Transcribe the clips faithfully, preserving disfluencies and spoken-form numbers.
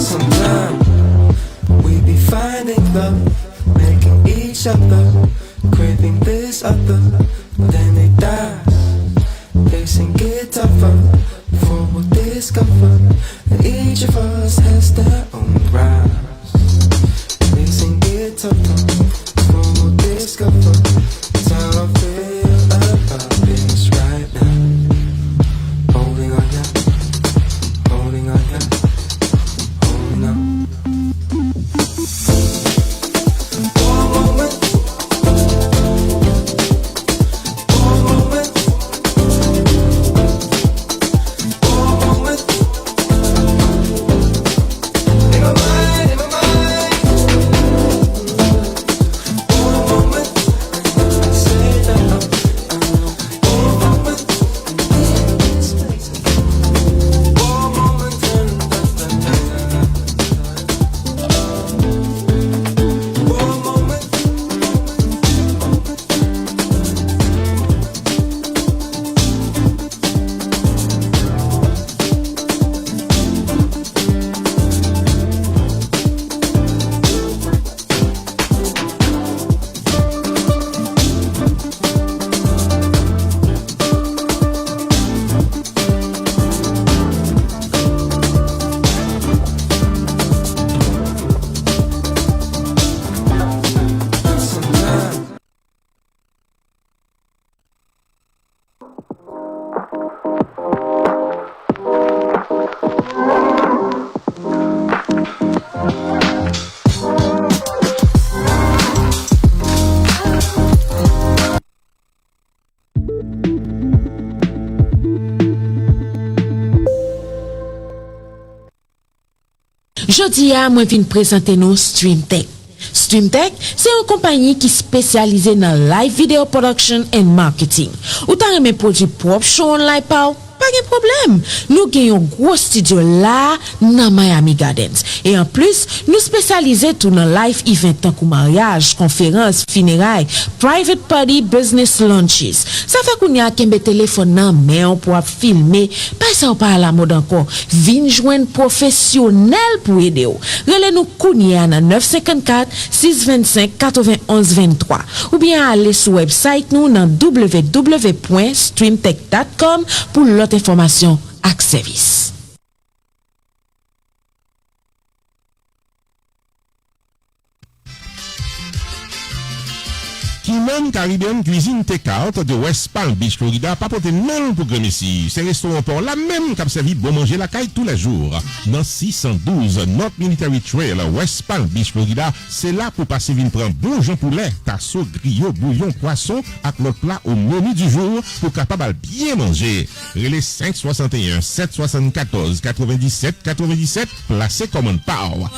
Sometimes we be finding love, making each other, craving this other, then it dies. Things can get tougher, for we'll discover that each of us has their own price. Things can get tougher, for we'll discover. That's how I feel about this right now. Holding on, yeah. Holding on, yeah. Holding on. Jodi a, mwen vin prezante nou Streamtech. Streamtech se yon konpayi ki espesyalize nan live video production and marketing. Ou ta renmen pwodui pwòp show online pa w? Pa gen pwoblèm! Nou gen yon gwo estidyo la a nan Miami Gardens. E anplis, nou espesyalize tou nan live event tankou maryaj, konferans, fineray, private party, business lunches. Sa fè kounye a kenbe telefòn nan men w pou w ap filme, bagay sa yo pa alamòd ankò. Vin jwenn pwofesyonèl pou ede w. Rele nou kounye a nan nèf senkannkat, sis vennsenk, katrevenonz venntwa, oubyen ale sou website nou nan w w w pwen streamtech dot com pou lòt enfòmasyon ak sèvis. Kinanm Caribbean Cuisine Takeout de West Palm Beach, Florida, pa pote men l pou granmesi. Se restoran pa w la menm k ap sèvi bon manje lakay toulèjou. Nan sis san douz North Military Trail, West Palm Beach, Florida, se la pou pase vin pran bon jan poulè, taso, griyo, bouyon, pwason ak lòt pla au menu du jour pou kapab al byen manje. Rele senk swasanteyen, sèt swasannkatòz, katrevenndisèt, katrevenndisèt, plase kòmann pa w.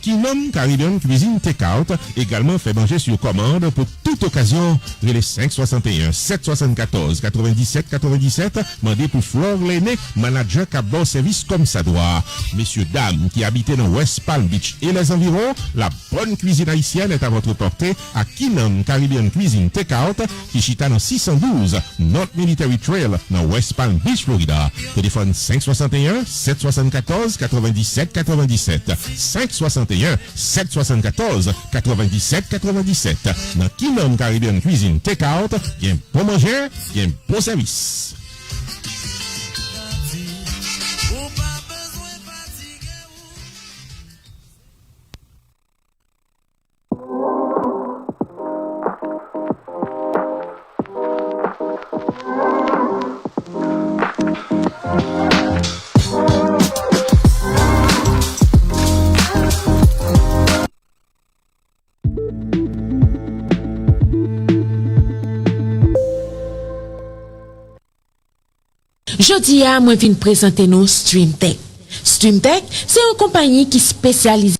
Kinanm Caribbean Cuisine Takeout egalman fè manje sou kòmann pou tout okazyon. Rele senk swasanteyen, sèt swasannkatòz, katrevenndisèt, katrevenndisèt, mande pou Florlene, manadjè k ap ba w sèvis kòmsadwa. Mesye dam ki abite nan West Palm Beach e lèzanviwon, la bonne cuisine haïtienne est à votre portée à Kinanm Caribbean Cuisine Takeout, ki chita nan sis san douz North Military Trail nan West Palm Beach, Florida. Telefòn senk swasanteyen, sèt swasannkatòz, katrevenndisèt, katrevenndisèt, senk swasanteyen, sèt swasannkatòz, katrevenndisèt, katrevenndisèt. Nan Kinanm Caribbean Cuisine Takeout, gen bon manje, gen bon sèvis. Jodi a, mwen vin prezante nou Stream Tech. Stream Tech se yon konpayi ki espesyalize.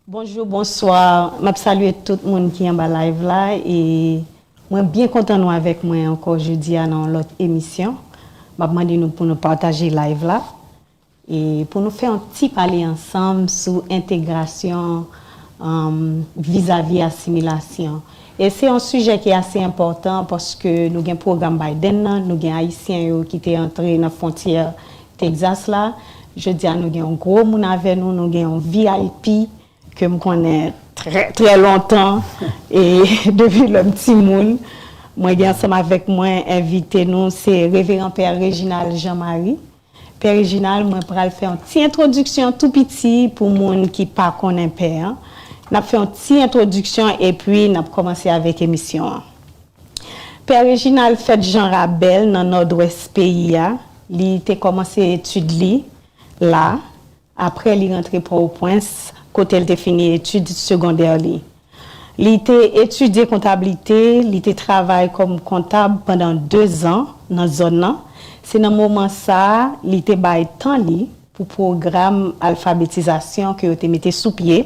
Bonjou, bonswa. M ap salye tout moun ki anba live la. E mwen byen kontan nou avèk mwen ankò jodi a nan yon lòt emisyon. M ap mande nou pou nou pataje live la. E pou nou fè yon ti pale ansanm sou entegrasyon, um, vizavi asimilasyon. E se yon sijè ki ase enpòtan paske nou gen pwogram Biden nan, nou gen Ayisyen yo ki te antre nan fwontyè Texas la. Jodi a, nou gen yon gwo moun avè nou, nou gen yon V I P ke m konnen trè, trè lontan, e depi lè m timoun. Mwen gen ansanm avèk mwen, envite nou, se Reveran Pè Reginald Jean Marie. Pè Reginald, mwen pral fè yon ti entwodiksyon tou piti pou moun ki pa konnen Pè an. N ap fè yon ti entwodiksyon epi n ap kòmanse avèk emisyon an. Pè Reginald fèt Jan Rabèl nan Nòdwès peyi a. Li te kòmanse etid li la. Apre, li rantre Pòtoprens, kote l te fini etid segondè li. Li te etidye kontablite, li te travay kòm kontab pandan dezan nan zòn nan. Se nan moman sa a, li te bay tan li pou pwogram alfabetizasyon ke yo te mete sou pye,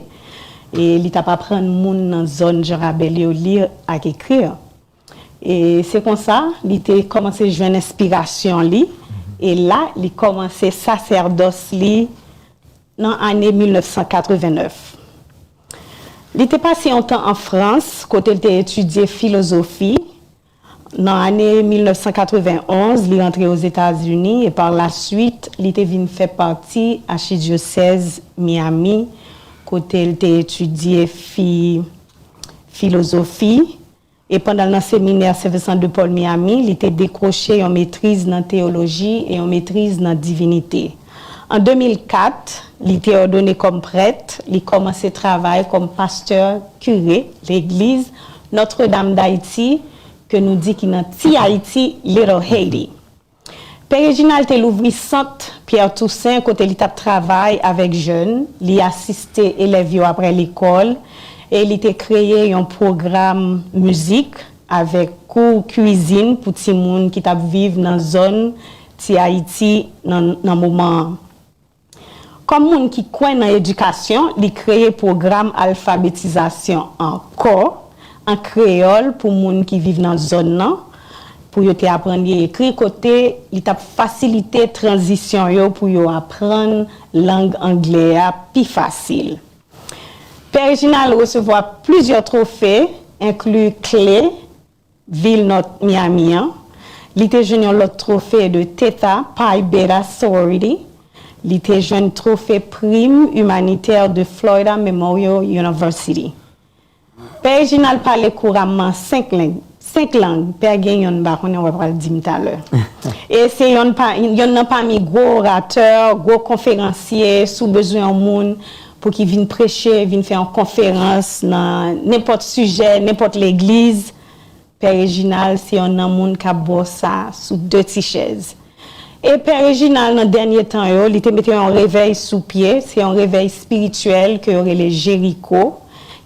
e li t ap aprann moun nan zòn Jan Rabèl yo li ak ekri. E se konsa, li te kòmanse jwenn enspirasyon li, e la, li kòmanse sasèdòs li nan ane mil nèf san katreven nèf. Li te pase yon tan an Frans, kote l te etidye filozofi. Nan ane mil nèf san katreven onz, li rantre Ozetazini e pa la swit, li te vin fè pati achidyosèz Miami, kote l te etidye fi, filozofi. E pandan l nan seminè Sen Vincent de Paul Miami, li te dekwoche yon metriz nan teyoloji e yon metriz nan divinite. An de mil kat, li te òdone kòm prèt, li kòmanse travay kòm pastè, kire, legliz Notre Dame d'Haïti, ke nou di ki nan Ti Ayiti, Little Haiti. Pè Reginald te louvri sant Pierre Toussaint kote li t ap travay avèk jèn, li asiste elèv yo apre lekòl, e li te kreye yon pwogram mizik avèk kou kwizin pou timoun ki t ap viv nan zòn Ti Ayiti nan, nan moman an. Kòm moun ki kwè nan edikasyon, li kreye pwogram alfabetizasyon an kò, an kreyòl pou moun ki viv nan zòn nan, pou yo te aprann li ekri, kote li t ap fasilite tranzisyon yo pou yo aprann lang anglè a pi fasil. Pè Reginald resevwa plizyè twofe, enkli kle vil North Miami an. Li te jwenn yon lòt twofe de Theta Pi Beta Sorority. Li te jwenn twofe prim imanitè de Florida Memorial University. Pè Reginald pale kouramman senk lang. Senk lang, pè gen yonn, m pa konnen, w ap pral di m talè. E se yonn pa, yonn nan pami gwo oratè, gwo konferansye, si w bezwen yon moun pou ki vin preche, vin fè yon konferans nan nenpòt sijè, nenpòt legliz, Pè Reginald se yon nan moun k ap ba w sa sou de ti chèz. E Pè Reginald, nan dènye tan yo, li te mete yon revèy sou pye, se yon revèy espirityèl ke yo rele Jeriko,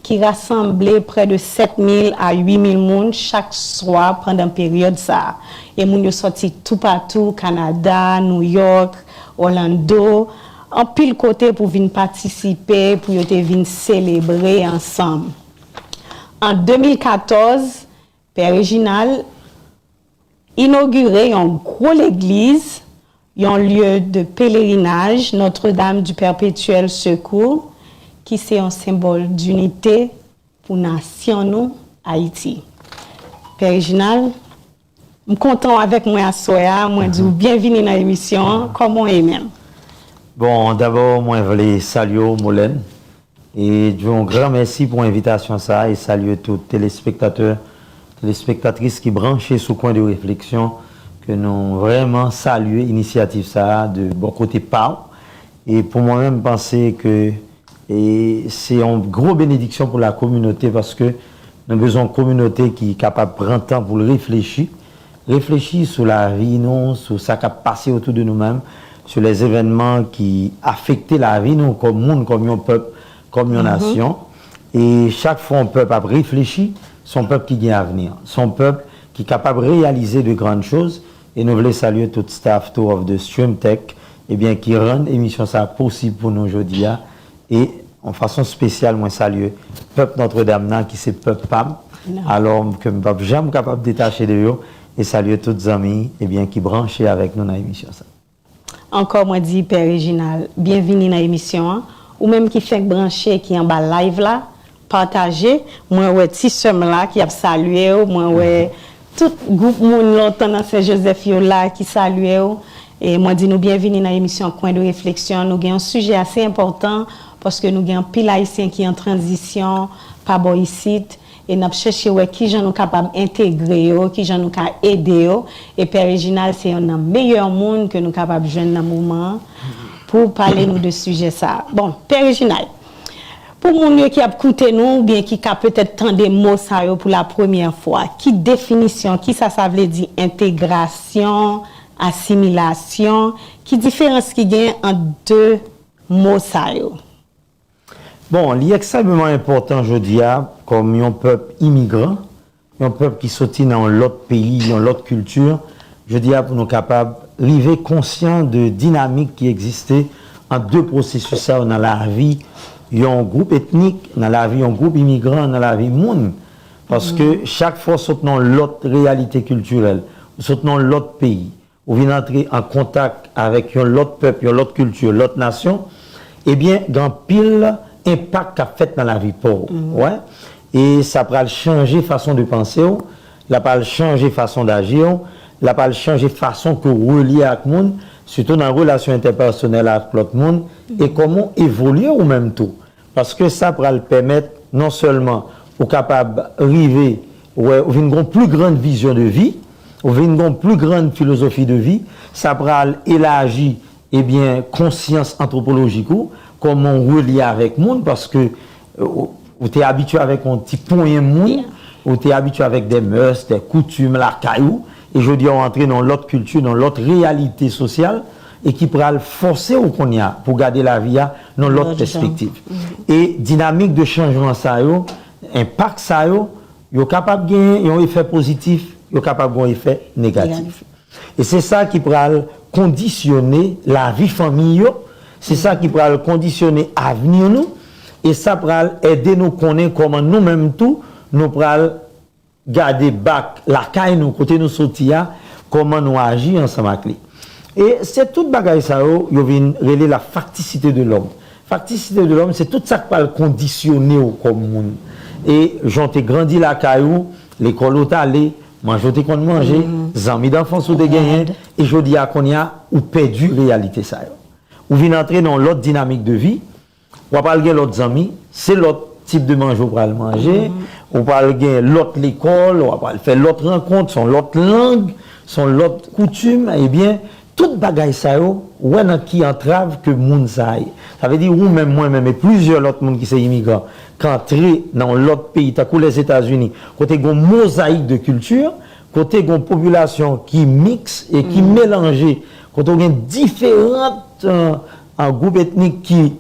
ki rasanble prè de sèt mil a uit mil moun chak swa pandan peryòd sa a. E moun yo sòti toupatou, Kanada, Nouyòk, Orlando, anpil kote pou vin patisipe, pou yo te vin selebre ansanm. An de mil katòz, Pè Reginald inogire yon gwo legliz, yon lieu de pèlerinaj, Notre-Dame du Perpétuel Secours, ki se yon senbòl dinite pou nasyon nou, Ayiti. Pè Reginald, m kontan w avèk mwen aswè a, mwen di w byenvini nan emisyon an, kòman w ye menm? Bon, dabò, mwen vle salye w, Molène. E di yon gran mèsi pou envitasyon sa a e salye tout telespektatè, telespektatris ki branche sou Coin de Réflexion, ke nou vrèman salye inisyativ sa a de bò kote pa w. E pou mwen menm, m panse ke e se yon gwo benediksyon pou la kominote paske Nou bezwen yon kominote ki kapab pran tan pou l reflechi, reflechi sou lavi nou, sou sa k ap pase otou de nou menm, sou les événements ki afekte lavi nou kòm moun, kòm yon pèp, kòm yon nasyon. E chak fwa yon pèp ap reflechi, se yon pèp ki gen avni. Se yon pèp ki kapab reyalize de grann choz. E nou vle salye tout staff tou of the Stream Tech, ebyen, ki rann emisyon sa posib pou nou jodi a. E yon fason espesyal, mwen salye pèp Nòtredam nan, ki se pèp pa m, alò ke m p ap janm kapab detache de yo, e salye tout zanmi, ebyen, ki branche avèk nou nan emisyon sa. Ankò, mwen di Pè Reginald, byenvini nan emisyon an. Ou menm ki fèk branche, ki anba live la, pataje. Mwen wè ti sè m la ki ap salye w. Mwen wè tout gwoup moun lontan nan Sen Jozèf yo la ki salye w. E mwen di nou byenvini nan emisyon Coin de réflexion. Nou gen yon sijè ase enpòtan paske nou gen anpil Ayisyen ki an tranzisyon pa bò isit. E n ap chèche wè kijan nou kapab entegre yo, kijan nou ka ede yo. E Pè Reginald se yonn nan meyè moun ke nou kapab jwenn nan moman an pou pale nou de sijè sa a. Bon, Pè Reginald, pou moun yo ki ap koute nou oubyen ki ka petèt tande mo sa yo pou la premyè fwa, ki definisyon, kisa sa vle di entegrasyon, asimilasyon, ki diferans ki gen ant de mo sa yo? Bon, li ekstrèmeman enpòtan jodi a, kòm yon pèp imigran, yon pèp ki soti nan yon lòt peyi, yon lòt kilti, jodi a pou nou kapab rive konsyan de dinamik ki egziste ant de pwosesis sa yo nan lavi yon gwoup etnik, nan lavi yon gwoup imigran, nan lavi moun. Paske chak fwa w sot nan yon lòt reyalite kiltirèl, ou sot nan yon lòt peyi, ou vin antre an kontak avèk yon lòt pèp, yon lòt kilti, lòt nasyon, ebyen, gen anpil enpak k ap fèt nan lavi pa w. Wè. E sa pral chanje fason de panse w, l ap al chanje fason daji w, l ap al chanje fason ke w relye ak moun, sitou nan relasyon entèpèsonèl ak lòt moun, e kòman w evolye ou menm tou. Paske sa pral pèmèt non sèlman ou kapab rive wè ou vin gon pli grann vizyon de vi, ou vin gon pli grann filozofi de vi, sa pral elaji, ebyen, konsyans antwopolojik ou, kòman w relye avèk moun, paske, euh, ou, ou te abitye avèk yon ti ponyen moun, ou te abitye avèk de mœurs, de coutumes lakay ou, e jodi a w antre nan yon lòt kilti, nan yon lòt reyalite sosyal, e ki pral fòse w kounye a pou gade lavi a nan lòt pèspektiv. E dinamik de chanjman sa yo, enpak sa yo, yo kapab gen yon efè pozitif, yo kapab gen yon efè negatif. E se sa ki pral kondisyone lavi fanmi yo, se sa ki pral kondisyone avni nou, e sa pral ede nou konnen kòman nou menm tou, nou pral gade bak lakay nou, kote nou soti a, kòman nou aji ansanm ak li. E se tout bagay sa yo, yo vin rele la facticité de l'homme. Facticité de l'homme, se tout sa k pral kondisyone w kòm moun. E jan w te grandi lakay ou, lekòl ou t ale, manje w te konn manje, zanmi danfans ou te genyen, e jodi a kounye a, ou pèdi reyalite sa yo. Ou vin antre nan yon lòt dinamik de vi, w ap al gen lòt zanmi, se lòt tip de manje w pral manje, ou pral gen lòt lekòl, w ap al fè lòt rankont, se yon lòt lang, se yon lòt koutim, ebyen, tout bagay sa yo, ou wè nan ki antrav ke moun sa a ye. Sa vle di, ou menm, mwen menm, e plizyè lòt moun ki se imigran, k antre nan yon lòt peyi, tankou Lèzetazini, kote gen yon mozayik de kilti, kote gen yon popilasyon ki miks e ki melanje, kote w gen diferan, euh, euh, gwoup etnik ki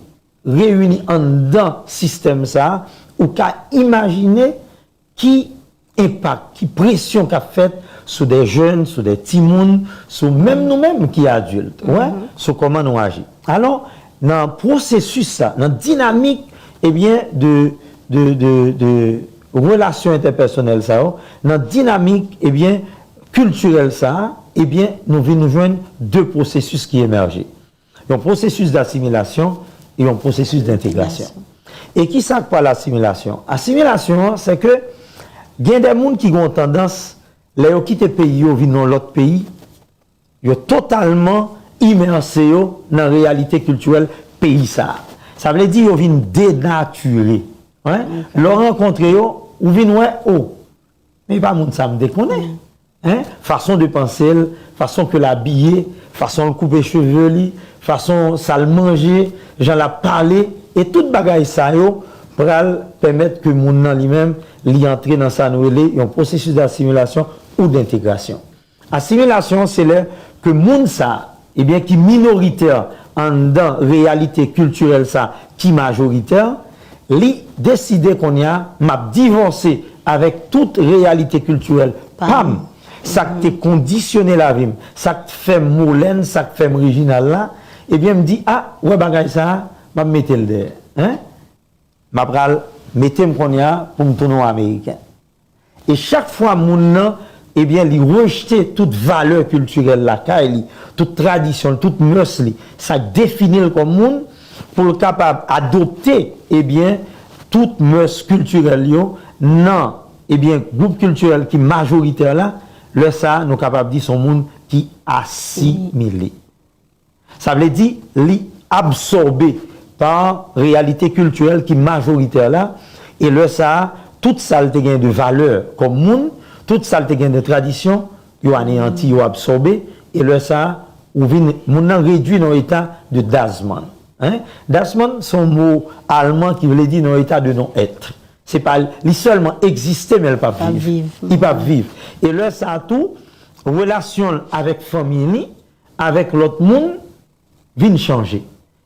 reyini anndan sistèm sa a, ou ka imajine ki enpak, ki presyon k ap fèt sou de jèn, sou de timoun, sou menm nou menm ki adilt, wè, sou kòman nou aji. Alò, nan pwosesis sa, nan dinamik, ebyen, de, de, de, de relasyon entèpèsonèl sa yo, nan dinamik, ebyen, kiltirèl sa a, ebyen, nou vin jwenn de pwosesis ki emèje. Yon pwosesis dasimilasyon e yon pwosesis dentegrasyon. E ki sa k pral asimilasyon? Asimilasyon an, se ke gen de moun ki gen yon tandans, lè yo kite peyi yo vin nan lòt peyi, yo totalman imèse yo nan reyalite kiltirèl peyi sa a. Sa vle di yo vin denatire. Wi. Lè w rankontre yo, ou vin wè, o, men e pa moun sa m te konnen. Hein? Fason de panse l, fason ke l abiye, fason l koupe cheve li, fason sa l manje, jan l ap pale, e tout bagay sa yo, pral pèmèt ke moun nan li menm, li antre nan sa nou rele yon pwosesis dasimilasyon ou dentegrasyon. Asimilasyon, se lè ke moun sa, ebyen, ki minoritè anndan reyalite kiltirèl sa ki majoritè, li deside kounye a, "M ap divòse avèk tout reyalite kiltirèl pa m, sa k te kondisyone lavi m, sa k fè m Molèn, sa k fè m Rejinal la, ebyen, m di, a, wè bagay sa a, m ap mete l dèyè. Hein? M ap pral mete m kounye a pou m tounen yon Ameriken." E chak fwa moun nan, ebyen, li rejte tout valè kiltirèl lakay li, tout tradisyon l, tout mès li, sa k defini l kòm moun, pou l kapab adopte, ebyen, tout mès kiltirèl yo nan, ebyen, gwoup kiltirèl ki majoritè la, lè sa a, nou kapab di se yon moun ki asimile. Sa vle di, li absòbe pa reyalite kiltirèl ki majoritè la, e lè sa a, tout sa l te gen de valè kòm moun, tout sa l te gen de tradisyon, yo aneyanti, yo absòbe, e lè sa a, ou vin, moun nan redui nan eta de dasmann. Hein? Dasmann, se yon mo alman ki vle di nan eta de non-être. Se pa, li sèlman egziste, men l p ap viv. Li p ap viv. E lè sa a tou, relasyon l avèk fanmi li, avèk lòt moun, vin chanje.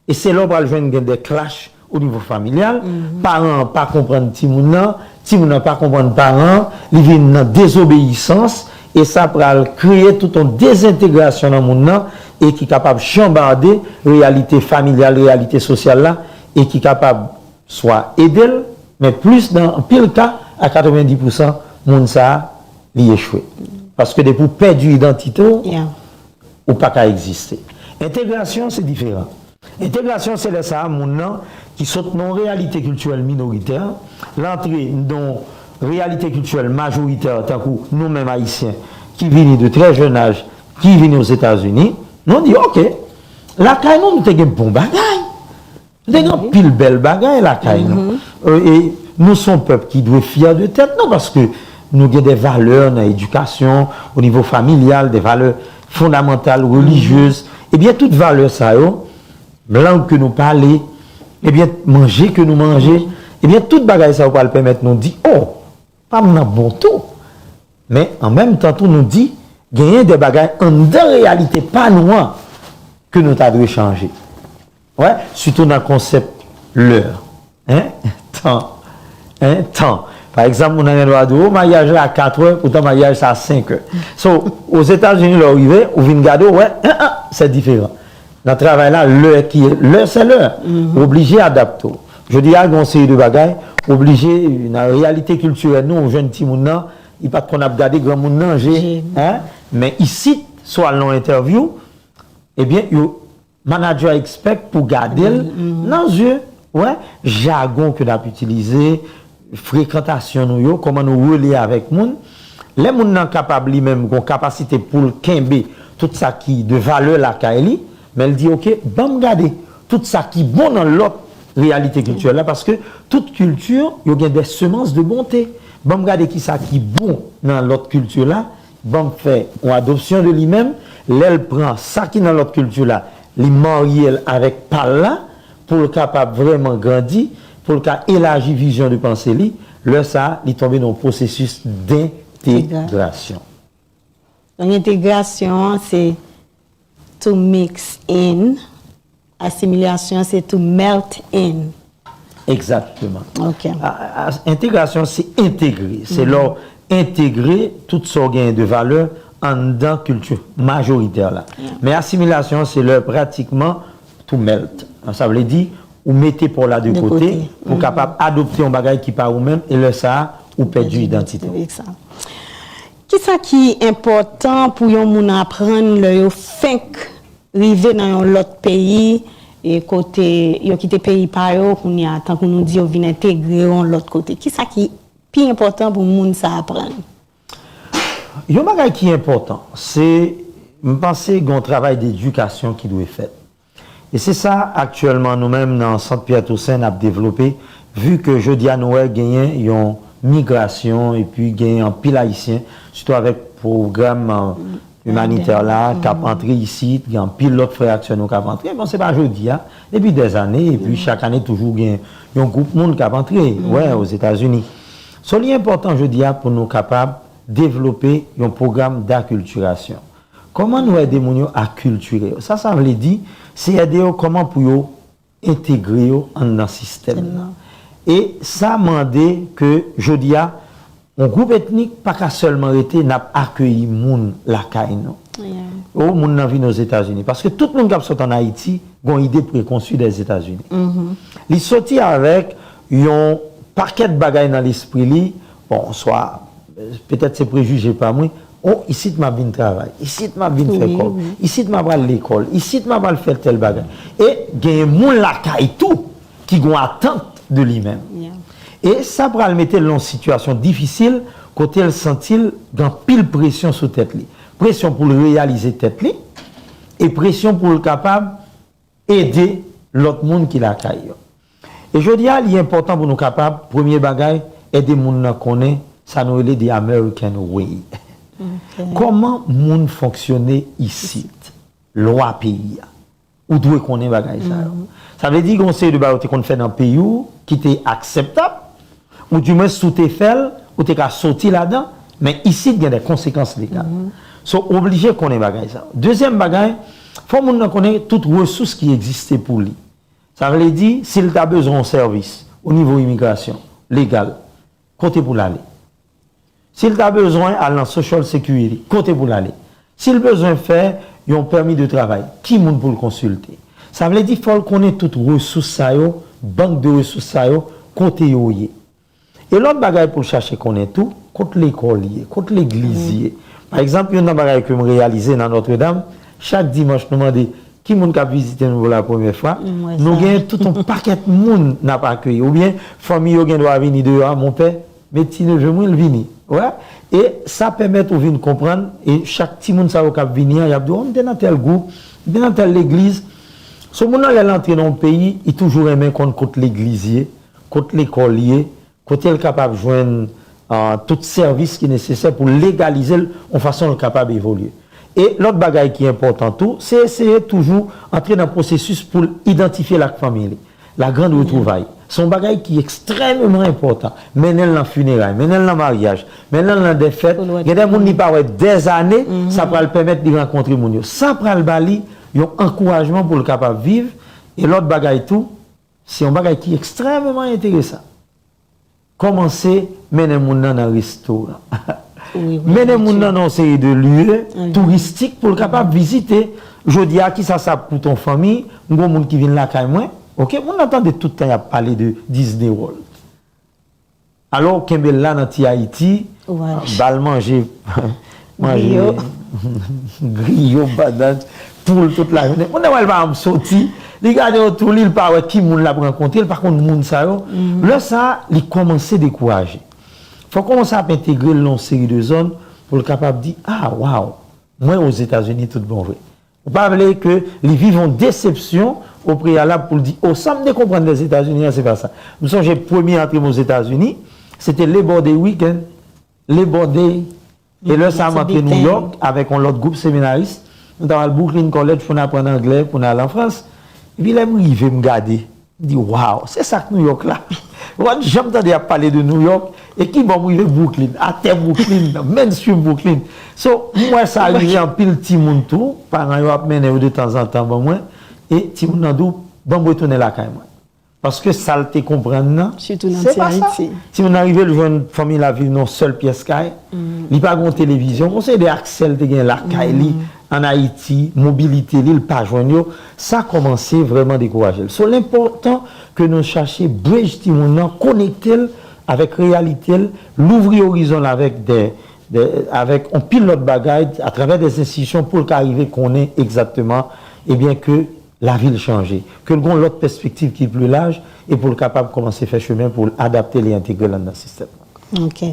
E se la w pral jwenn gen de clash o nivo familyal. Paran an pa konprann timoun nan, timoun nan pa konprann paran an, li vin nan dezobeyisans, e sa pral kreye tout yon dezentegrasyon nan moun nan, e ki kapab chanbade reyalite familyal, reyalite sosyal la, e ki kapab swa ede l, men plis nan anpil ka, a katrevenndis pousan, moun sa a, li echwe. Paske depi w pèdi idantite w, ou pa ka egziste. Entegrasyon, se diferan. Entegrasyon, se lè sa a, moun nan ki sot nan yon reyalite kiltirèl minoritè, l antre nan yon reyalite kiltirèl majoritè, tankou nou menm Ayisyen, ki vini de trè jèn aj, ki vini Ozetazini, nou di, oke, lakay nou, nou te gen bon bagay. Nou te gen anpil bèl bagay lakay nou. E, e nou se yon pèp ki dwe fyè de tèt nou, paske nou gen de valè nan edikasyon, o nivo familyal, de valè fondamantal, relijyez. Ebyen, tout valè sa yo, lang ke nou pale, ebyen, manje ke nou manje, ebyen, tout bagay sa yo pral pèmèt nou di, o, pa m nan bon tou. Men, an menm tan tou, nou di, genyen de bagay anndan reyalite pa nou an ke nou ta dwe chanje. Wè, sitou nan konsèp lè. Hein? Tan. Hein? Tan. Pa egzanp, moun nan gen dwa di w, o, maryaj la a kat è, poutan maryaj sa a senk è. So, Ozetazini, lè w rive, ou vin gade, w wè, en, en, se diferan. Nan travay la, lè ki, lè se lè. Ou oblije adapte w. Jodi a, gen yon seri de bagay, ou oblije, nan reyalite kiltirèl nou, ou jwenn timoun nan, li pa t konn ap gade granmoun nan je. Hein? Men isit, si w al nan yon entèvyou, ebyen, yo, manager a expect pou gade l nan zye, wè, jagon ke n ap itilize, frekantasyon nou yo, kòman nou relye avèk moun. Lè moun nan kapab li menm gon kapasite pou l kenbe tout sa ki de valè lakay li, men l di, oke, ban m gade tout sa ki bon nan lòt reyalite kiltirèl la, paske tout kilti, yo gen de semans de bonte. Ban m gade ki sa ki bon nan lòt kilti la, ban m fè yon adopsyon de li menm, lè l pran sa ki nan lòt kilti la, li marye l avèk pa l la, pou l kapab vrèman grandi, pou l ka elaji vizyon de panse li, lè sa a, li tonbe nan yon pwosesis dentegrasyon. Donk, entegrasyon an, se to mix in, asimilasyon an, se to melt in. Egzakteman. Ok. A, a, entegrasyon, se entegre. Se lè w entegre tout sa w genyen de valè anndan kilti majoritè la. Men asimilasyon, se lè pratikman to melt. Sa vle di, ou mete pa w la de kote pou w kapab adopte yon bagay ki pa ou menm, e lè sa a, ou pèdi idantite w. Kisa ki enpòtan pou yon moun aprann lè yo fenk rive nan yon lòt peyi, e kote yo kite peyi pa yo, kounye a, tankou nou di, yo vin entegre yon lòt kote? Kisa ki pi enpòtan pou moun sa aprann? Yon bagay ki enpòtan, se, m panse, gen yon travay dedikasyon ki dwe fèt. E se sa, aktyèlman, nou menm, nan Sant Pyè Tousen, n ap devlope, vi ke jodi a nou wè genyen yon migrasyon, epi genyen anpil Ayisyen, sitou avèk pwogram, imanitè la k ap antre isit, gen anpil lòt frè ak sè nou k ap antre. Bon, se pa jodi a, depi dèzane, epi chak ane toujou gen yon gwoup moun k ap antre, wè, Ozetazini. So, li enpòtan jodi a pou nou kapab devlope yon pwogram dakiltirasyon. Kòman nou ede moun yo akiltire yo? Sa, sa vle di, se ede yo kòman pou yo entegre yo anndan sistèm nan. E sa mande ke jodi a, yon gwoup etnik pa ka sèlman rete n ap akeyi moun lakay nou. Ou moun nan vin Ozetazini. Paske tout moun k ap sot ann Ayiti gon ide prekonsui dè Etazini. Li soti avèk yon pakèt bagay nan lespri li, bon, swa petèt se prejije pa mwen, o, isit m ap vin travay, isit m ap vin fè kòb, isit m ap al lekòl, isit m ap al fè tèl bagay. E genyen moun lakay tou ki gon atant de li menm. E sa pral mete l nan yon sitiyasyon difisil kote l santi l gen anpil presyon sou tèt li. Presyon pou l reyalize tèt li e presyon pou l kapab ede lòt moun ki lakay yo. E jodi a, li enpòtan pou nou kapab, premye bagay, ede moun nan konnen sa nou rele the American way. Kòman moun fonksyone isit, lwa peyi a. Ou dwe konnen bagay sa yo. Sa vle di gen yon seri de bagay ou te konn fè nan peyi w ki te akseptab, ou dimwens si w te fè l, ou te ka soti ladan, men isit gen de konsekans legal. So, ou oblije konnen bagay sa yo. Dezyèm bagay, fò moun nan konnen tout resous ki egziste pou li. Sa vle di, si l ta bezwen yon sèvis o nivo imigrasyon, legal, kote pou l ale? Si l ta bezwen al nan Social Security, kote pou l ale? Si l bezwen fè yon pèmi de travay, ki moun pou l konsilte? Sa vle di, fò l konnen tout resous sa yo, bank de resous sa yo, kote yo ye. E lòt bagay pou l chache konnen tou, kot lekòl ye, kot legliz ye. Pa egzanp, youn nan bagay ke m reyalize nan Notre Dame, chak dimanch nou mande ki moun k ap vizite nou pou la premyè fwa. Nou gen tout yon pakèt moun n ap akeyi. Oubyen, fanmi yo gen dwa vini deyò a, monpè, met ti neve mwen, l vini. Wè? E sa pèmèt ou vin konprann, e chak timoun sa yo k ap vini an, y ap di, o, m te nan tèl gwoup, m te nan tèl legliz. So, moun nan, lè l antre nan yon peyi, li toujou renmen konn kot legliz ye, kot lekòl ye, kote l kapab jwenn, ah, tout sèvis ki nesesè pou legalize l yon fason l kapab evolye. E lòt bagay ki enpòtan tou, se eseye toujou antre nan pwosesis pou l idantifye l ak fanmi li. La grande retrouvaille. Se yon bagay ki ekstrèmeman enpòtan. Mennen l nan fineray, mennen l nan maryaj, mennen l nan dè fèt. Gen de moun li pa wè dèzane, sa pral pèmèt li rankontre moun yo. Sa pral ba li yon ankourajman pou l kapab viv. E lòt bagay tou, se yon bagay ki ekstrèmeman enteresan. Kòmanse mennen moun nan nan restoran. Mennen moun nan nan yon seri de lye touristik pou l kapab vizite. Jodi a, kisa sa ap koute yon fanmi? M gon moun ki vin lakay mwen. Oke, moun nan tande tout tan y ap pale de Disney World. Alò, w kenbe l la nan ti Ayiti, ba l manje, manje griyo, bannan, poul tout lajounen. Moun nan wè l pa janm soti, li gade otou li, li pa wè ki moun l ap rankontre, li pa konn moun sa yo. Lè sa a, li kòmanse dekouraje. Fò w kòmanse ap entegre l nan yon seri de zòn pou l kapab di, ah, waw, mwen Ozetazini tout bon vre. Ou pa vle ke li viv yon desepsyon o preyalab pou l di, o, sa m te konprann dè Etazini an, se pa sa. M sonje premye antre m Ozetazini, se te Labor Day weekend, Labor Day. E lè sa a, m antre New York avèk yon lòt gwoup seminaris. Nou t ap al Brooklyn College pou n aprann anglè, pou n al an Frans. Epi lè m rive, m gade, m di, waw, se sa k New York la. Ou pa t janm tande y ap pale de New York. E ki bò m rive? Brooklyn, atè Brooklyn, mainstream Brooklyn. So, m wè sa rive anpil timoun tou. Paran yo ap mennen yo de tanzantan ban mwen. E timoun nan di w, ban m retounen lakay mwen. Paske sa l te konprann nan, se pa sa. Timoun nan rive, l jwenn fanmi l ap viv nan yon sèl pyès kay. Li pa gen yon televizyon. Yon seri de aksè l te gen lakay li ann Ayiti, mobilite li, l pa jwenn yo. Sa kòmanse vrèman dekouraje l. So, l enpòtan ke nou chache bridge timoun nan, konekte l avèk reyalite l, louvri orizon l avèk de, de, avèk yon pil lòt bagay, atravè de enstitisyon pou l ka rive konnen egzakteman, ebyen, ke lavi l chanje, ke l gen yon lòt pèspektiv ki pli laj, e pou l kapab kòmanse fè chemen pou l adapte l e entegre l anndan sistèm nan. Ok.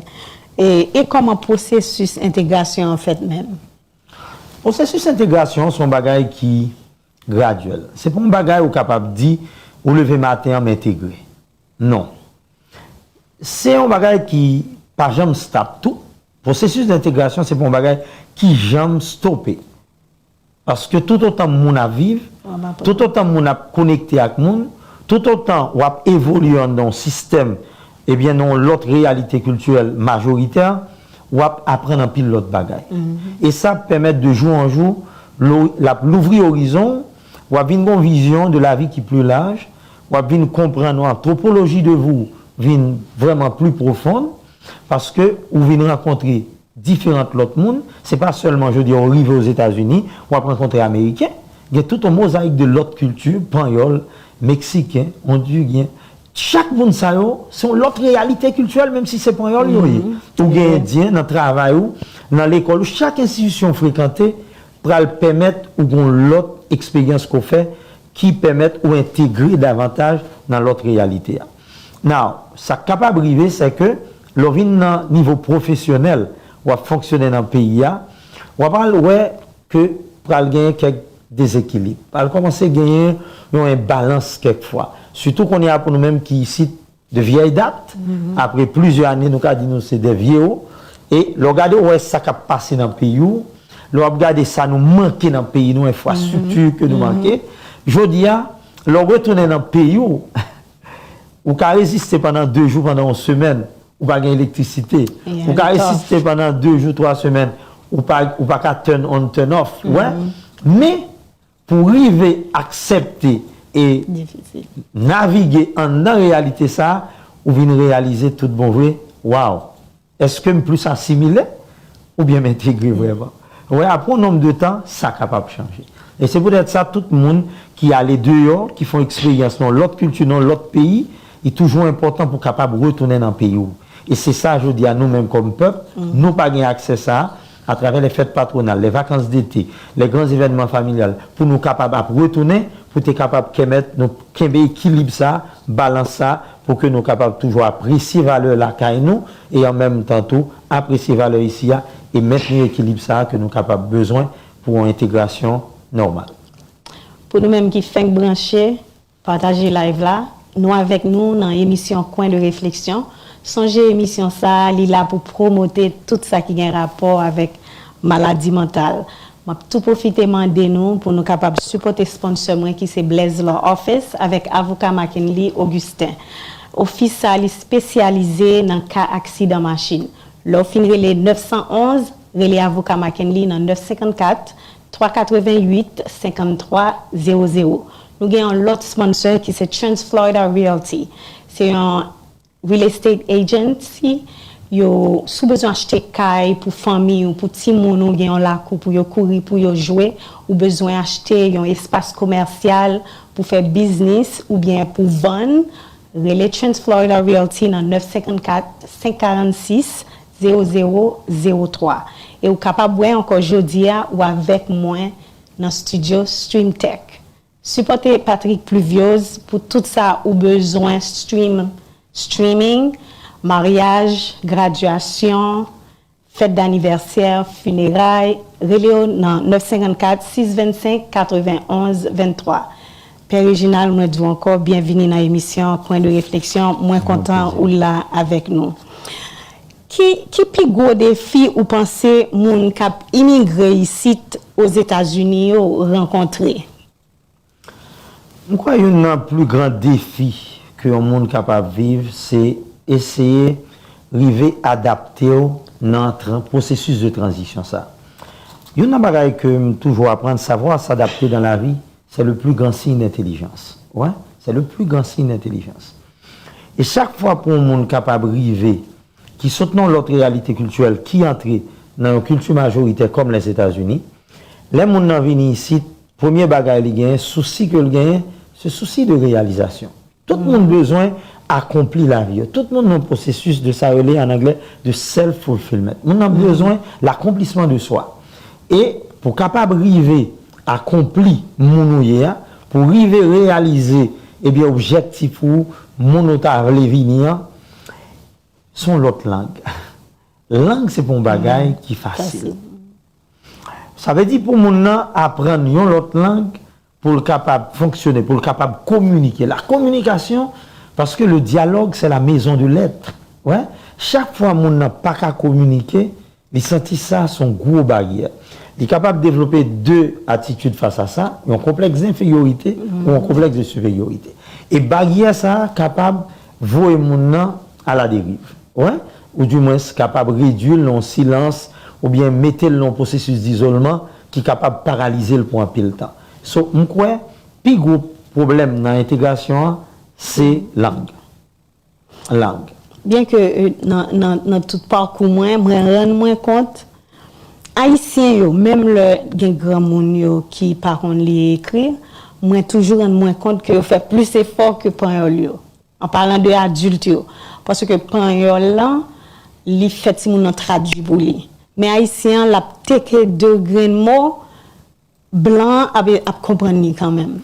E, e kòman pwosesis entegrasyon an fèt menm? Pwosesis entegrasyon an se yon bagay ki gradyèl. Se pa yon bagay ou kapab di, ou leve maten an, m entegre. Non. Se yon bagay ki pa janm stab tou. Pwosesis de entegrasyon, se pa yon bagay ki janm stope. Paske toutotan moun ap viv, toutotan moun ap konekte ak moun, toutotan w ap evolye anndan yon sistèm, ebyen, nan yon lòt reyalite kiltirèl majoritè, w ap aprann anpil lòt bagay. E sa ap pèmèt de jou an jou, l ap louvri orizon w, w ap vin gen yon vizyon de lavi ki pli laj, w ap vin konprann yon antwopoloji de vi w vin vrèman pli pwofon, paske ou vin rankontre diferan lòt moun. Se pa sèlman, jodi a, ou rive Ozetazini, w ap rankontre Ameriken. Gen tout yon mozayik de lòt kilti, Panyòl, Meksiken, Ondiryen. Chak moun sa yo, se yon lòt reyalite kiltirèl, menm si se Panyòl yo ye. Ou gen Endyen nan travay ou, nan lekòl ou, chak enstitisyon ou frekante pral pèmèt ou gen yon lòt eksperyans ke w fè ki pèmèt ou entegre davantaj nan lòt reyalite a. Now, sa k kapab rive, se ke lè w vin nan nivo pwofesyonèl, w ap fonksyone nan peyi a, w ap al wè ke pral genyen kèk dezekilib. Pral kòmanse genyen yon enbalans kèk fwa. Sitou kounye a pou nou menm ki isit de vyèy dat, apre plizyè ane, nou ka di nou se de vye o. E lè w gade, w wè sa k ap pase nan peyi w, lè w ap gade sa nou manke nan peyi nou, enfrastrikti ke nou manke, jodi a, lè w retounen nan peyi w, ou ka reziste pandan de jou, pandan yon semèn, ou pa gen elektrisite. Ou ka reziste pandan de jou, twa semèn, ou pa, ou pa ka turn on, turn off. Wè. Men, pou rive aksepte e navige anndan reyalite sa a, ou vin reyalize tout bon vre, waw, èske m plis asimile oubyen m entegre vrèman? Wè, apre yon nonb de tan, sa kapab chanje. E se poutèt sa, tout moun ki ale deyò, ki fè yon eksperyans nan yon lòt kilti, nan yon lòt peyi, li toujou enpòtan pou kapab retounen nan peyi w. E se sa, jodi a, nou menm kòm pèp, nou pa gen aksè sa a, atravè lè fèt patwonal, lè vakans dete, lè gran evènman familyal, pou nou kapab ap retounen, pou te kapab pèmèt nou kenbe ekilib sa, balans sa, pou ke nou kapab toujou apresye valè lakay nou, e an menm tan tou, apresye valè isi a, e mentni ekilib sa ke nou kapab bezwen pou yon entegrasyon nòmal. Pou nou menm ki fenk branche, pataje live la. Nou avèk nou nan emisyon Coin de réflexion. Sonje emisyon sa a, li la pou pwomote tout sa ki gen rapò avèk maladi mantal. M ap tou pwofite mande nou pou nou kapab sipòte sponsor mwen ki se Blaise Law Office avèk avoka Mackenly Augustin. Ofis sa a, li espesyalize nan ka aksidan machin. Lè w fin rele nèf san onz, rele avoka Mackenly nan nèf senkannkat, twa katreventuit, senkanntwa, zewo zewo. Nou gen yon lòt sponsor ki se Trans Florida Realty. Se yon real estate agency. Yo, si w bezwen achte kay pou fanmi w, pou timoun ou, gen yon lakou pou yo kouri, pou yo jwe, ou bezwen achte yon espas komèsyal pou fè biznis oubyen pou vann, rele Trans Florida Realty nan nèf senkannkat, senk karannsis, zewo zewo zewo twa. E ou kapab wè ankò jodi a, ou avèk mwen nan estidyo Stream Tech. Sipòte Patrick Pluviose pou tout sa ou bezwen stream, streaming, maryaj, gradyasyon, fèt danivèsè, fineray, rele yo nan nèf senkannkat, sis vennsenk, katrevenonz venntwa. Pè Reginald, mwen di w ankò, byenvini nan emisyon Coin de réflexion. Mwen kontan ou la avèk nou. Ki, ki pi gwo defi ou panse moun k ap imigre isit Ozetazini yo rankontre? M kwè youn nan pli gran defi ke yon moun kapab viv, se eseye rive adapte w nan tran- pwosesis de tranzisyon sa. Youn nan bagay ke m toujou aprann, savoir s'adapter dans la vie, c'est le plus grand signe d'intelligence. Wè, c'est le plus grand signe d'intelligence. E chak fwa pou yon moun kapab rive, ki sot nan yon lòt reyalite kiltirèl, ki antre nan yon kilti majoritè kòm Lèzetazini, lè moun nan vini isit, premye bagay li genyen, sousi ke l genyen, se sousi de reyalizasyon. Tout moun bezwen akonpli lavi yo. Tout moun nan pwosesis de sa rele an anglè de self fulfillment. Moun nan bezwen l'accomplissement de soi. E pou kapab rive akonpli moun ou ye a, pou rive reyalize ebyen objektif ou, moun ou ta vle vini an, se yon lòt lang. Lang se pa yon bagay ki fasil. Sa vle di pou moun nan aprann yon lòt lang pou l kapab fonksyone, pou l kapab kominike. La communication, parce que le dialogue, c'est la maison de l'être. Wè, chak fwa moun nan pa ka kominike, Li santi sa se yon gwo baryè. Li kapab devlope de atitid fas a sa, yon konplèks denferyorite ou yon konplèks de siperyorite. E baryè sa a kapab voye moun nan a la deriv. Wè? Ou di mwens kapab redui l nan yon silans oubyen mete l nan yon pwosesis dizolman ki kapab paralize l pou anpil tan. So, m kwè, pi gwo pwoblèm nan entegrasyon an, se lang. Lang. Byen ke euh, nan, nan, nan tout pakou mwen, mwen rann mwen kont, Ayisyen yo, menm lè gen granmoun yo ki pa konn li e ekri, mwen toujou rann mwen kont ke yo fè plis efò ke panyòl yo. An palan de adilt yo. Paske panyòl lan, li fè timoun nan tradui pou li. Men Ayisyen an, l ap teke de grenn mo, blan an ap, ap konprann li kanmenm.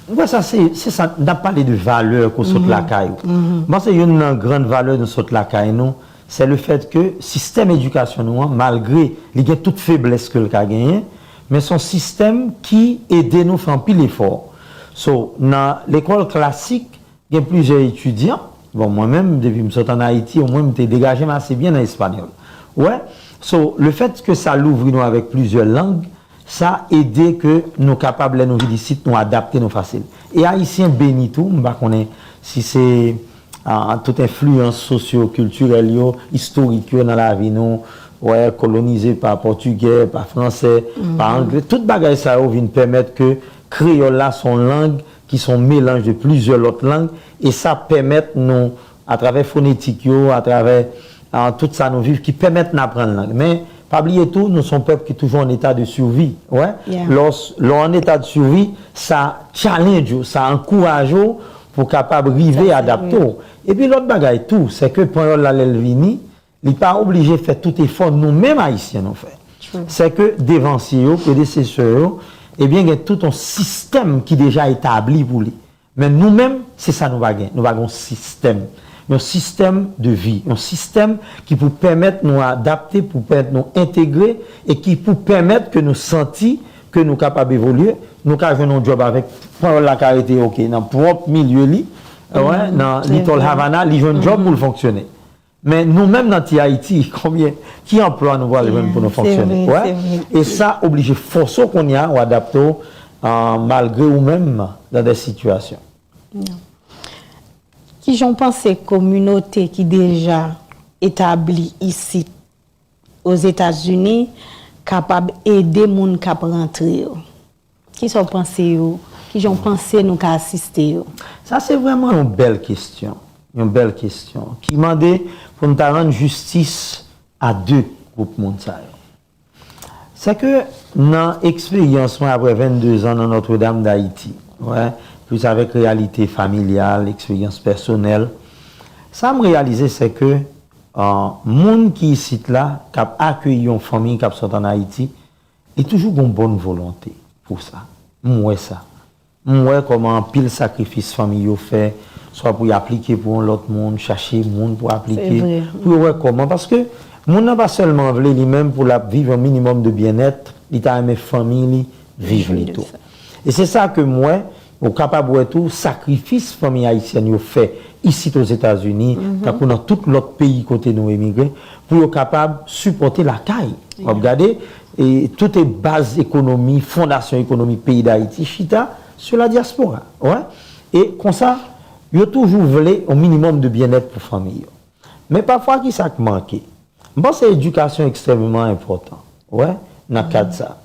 Mwen, sa se, se sa, n ap pale de valè ke w sot lakay ou. M panse youn nan grann valè nou sot lakay nou, se le fèt ke sistèm edikasyon nou an, malgre li gen tout feblès ke l ka genyen, men se yon sistèm ki ede nou fè anpil efò. So, nan lekòl klasik, gen plizyè etidyan, bon, mwen menm, depi m sot ann Ayiti, omwen m te degaje m ase byen nan espanyòl. Ou wè? So, le fèt ke sa louvri nou avèk plizyè lang, sa ede ke nou kapab, lè nou vin isit, nou adapte nou fasil. E Ayisyen beni tou, m pa konnen si se ah, tout enfliyans sosyo-kiltirèl yo, istorik yo nan lavi nou, wè, kolonize pa pòtigè, pa fransè, pa anglè, tout bagay sa yo vin pèmèt ke kreyòl la se yon lang ki se yon melanj de plizyè lòt lang, e sa pèmèt nou, atravè fonetik yo, atravè ah, tout sa nou viv, ki pèmèt n aprann lang. Men, pa bliye tou, nou se yon pèp ki toujou an eta de survi. Wè, lè w s- lè w an eta de survi, sa challenge ou, sa ankouraje w pou w kapab rive adapte w. Epi lòt bagay tou, se ke panyòl la, lè l vini, li pa oblije fè tout efò nou menm Ayisyen nou fè. Se ke devansye yo, predesesè yo, ebyen, gen tout yon sistèm ki deja etabli pou li. Men nou menm, se sa nou pa gen. Nou pa gen yon sistèm. Yon sistèm de vi. Yon sistèm ki pou pèmèt nou adapte, pou pèmèt nou entegre, e ki pou pèmèt ke nou santi ke nou kapab evolye. Nou ka jwenn yon djòb avèk, panyòl la ka rete, oke, nan pwòp milye li, wè, nan Little Havana, li jwenn djòb pou l fonksyone. Men nou menm nan ti Ayiti, konbyen, ki anplwa nou pral jwenn pou nou fonksyone? Wè. E sa oblije fòse w kounye a, w adapte w, ah, malgre ou menm, nan de sitiyasyon. Kijan w panse kominote ki deja etabli isit, Ozetazini, kapab ede moun k ap rantre yo? Kisa w panse yo? Kijan w panse nou ka asiste yo? Sa se vrèman yon bèl kesyon. Yon bèl kesyon ki mande pou n ta rann jistis a de gwoup moun sa yo. Se ke nan eksperyans mwen apre vennde zan nan Notre-Dame d'Haïti, wè, plis avèk reyalite familyal, eksperyans pèsonèl, sa m reyalize se ke ah, moun ki isit la, k ap akeyi yon fanmi k ap sot ann Ayiti, li toujou gen yon bòn volonte pou sa. M wè sa. M wè kòman anpil sakrifis fanmi yo fè, swa pou y aplike pou yon lòt moun, chache moun pou aplike, pou yo wè kòman. Paske moun nan pa sèlman vle li menm pou l ap viv yon minimòm de byennèt, li ta renmen fanmi li viv li tou. E se sa ke m wè, ou kapab wè tou sakrifis fanmi ayisyèn yo fè isit Ozetazini, tankou nan tout lòt peyi kote nou emigre, pou yo kapab sipòte lakay. W ap gade, e tout e baz ekonomi, fondasyon ekonomik peyi Dayiti chita sou la dyaspora. Wè. E konsa, yo toujou vle yon minimòm de byennèt pou fanmi yo. Men pafwa, ki sa k manke? M panse edikasyon ekstrèmeman enpòtan, wè, nan kad sa.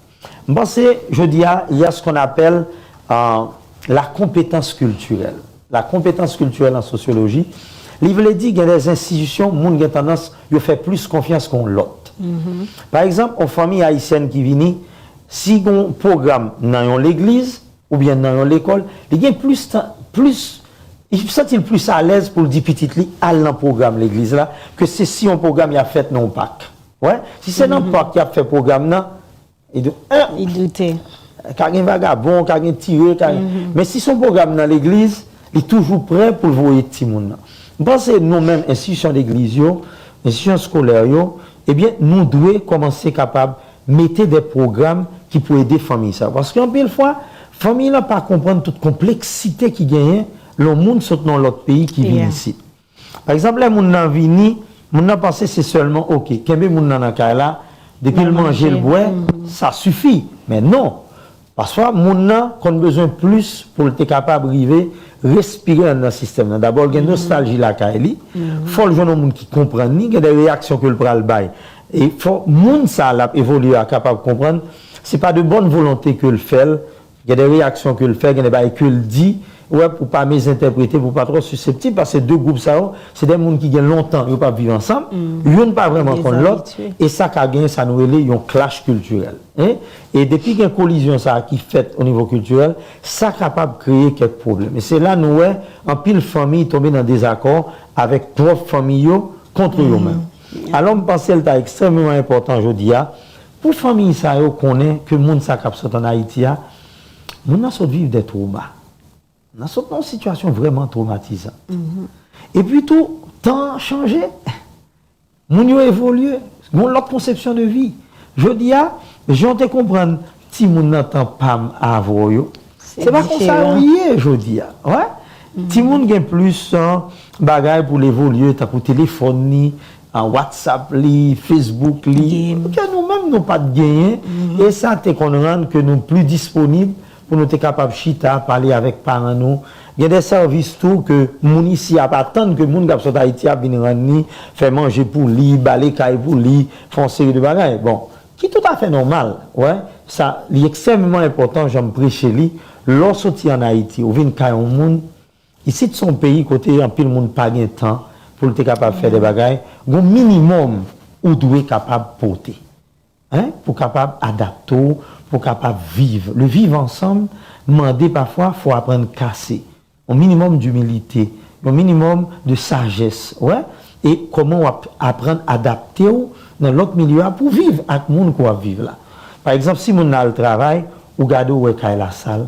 M panse, jodi a, il y a ce qu'on appelle, euh, la compétence culturelle. La compétence culturelle an sosyoloji, li vle di gen de enstitisyon, moun gen tandans, yo fè plis konfyans ke yon lòt. Pa egzanp, yon fanmi ayisyèn ki vini, si gen yon pwogram nan yon legliz, oubyen nan yon lekòl, li gen plis tan, plis, li santi l plis alèz pou l di pitit li al nan pwogram legliz la, ke se si yon pwogram y ap fèt nan yon pak. Wè, si se nan pak y ap fè pwogram nan, li di, en, li doute. Ka gen vagabon, ka gen tire, ka, men si se yon pwogram nan legliz, li toujou prè pou l voye timoun nan. M panse nou menm, enstitisyon legliz yo, enstitisyon eskolè yo, ebyen, nou dwe kòmanse kapab mete de pwogram ki pou ede fanmi sa yo. Paske anpil fwa, fanmi lan pa konprann tout konpleksite ki genyen lè yon moun sot nan yon lòt peyi ki vin isit. Pa egzanp, lè moun nan vini, Moun nan panse se sèlman, oke, kenbe moun nan nan kay la, depi l manje, l bwè, sa sifi. Men non. Pasfwa, moun nan konn bezwen plis pou l te kapab rive respire anndan sistèm nan. Dabò, l gen nostalji lakay li. Fò l jwenn yon moun ki konprann li, gen de reyaksyon ke l pral bay. E fò moun sa l ap evolye a kapab konprann, se pa de bòn volonte ke l fè l, gen de reyaksyon ke l fè, gen de bagay ke l di, ou wè, pou pa mezentèprete, pou pa twò siseptib, paske de gwoup sa yo, se de moun ki gen lontan yo p ap viv ansanm, youn pa vrèman konn lòt, e sa ka gen sa nou rele yon clash kiltirèl. Hein? E depi gen kolizyon sa a ki fèt o nivo kiltirèl, sa kapab kreye kèk pwoblèm. E se la nou wè anpil fanmi tonbe nan dezakò avèk pwòp fanmi yo kont yo menm. Alò, m panse l ta ekstrèmeman enpòtan jodi a pou fanmi sa yo konnen ke moun sa k ap sot ann Ayiti a, moun nan sot viv de twoma. Moun nan sot nan yon sitiyasyon vrèman twomatizan. Epi tou, tan an chanje. Moun yo evolye, gen yon lòt konsepsyon de vi. Jodi a, jan w te konprann timoun nan tan pa m avè w yo, se pa konsa yo ye jodi a. Wè? Timoun gen plis, an, bagay pou l evolye, tankou telefòn li, an, WhatsApp li, Facebook li, ke nou menm nou pa t genyen. E sa te konn rann ke nou pli disponib pou nou te kapab chita, pale avèk paran nou. Gen de sèvis tou ke moun isi ap atann ke moun k ap sot Ayiti ap vin rann li, fè manje pou li, bale kay pou li, fè yon seri de bagay. Bon, ki toutafè nòmal, wè, sa, li ekstrèmeman enpòtan, jan m preche li, lè w soti ann Ayiti, ou vin kay yon moun, isit se yon peyi kote anpil moun pa gen tan pou l te kapab fè de bagay, gon minimòm ou dwe kapab pote. Hein, pou kapab adapte w, pou kapab viv. Le vivre ensemble mande pafwa fò w aprann kase. Yon minimòm dimilite, yon minimòm de sajès, wè, e kòman w ap aprann adapte w nan lòt milye a pou viv ak moun ke w ap viv la. Pa egzanp, si moun nan al travay, ou gade w wè kay la sal,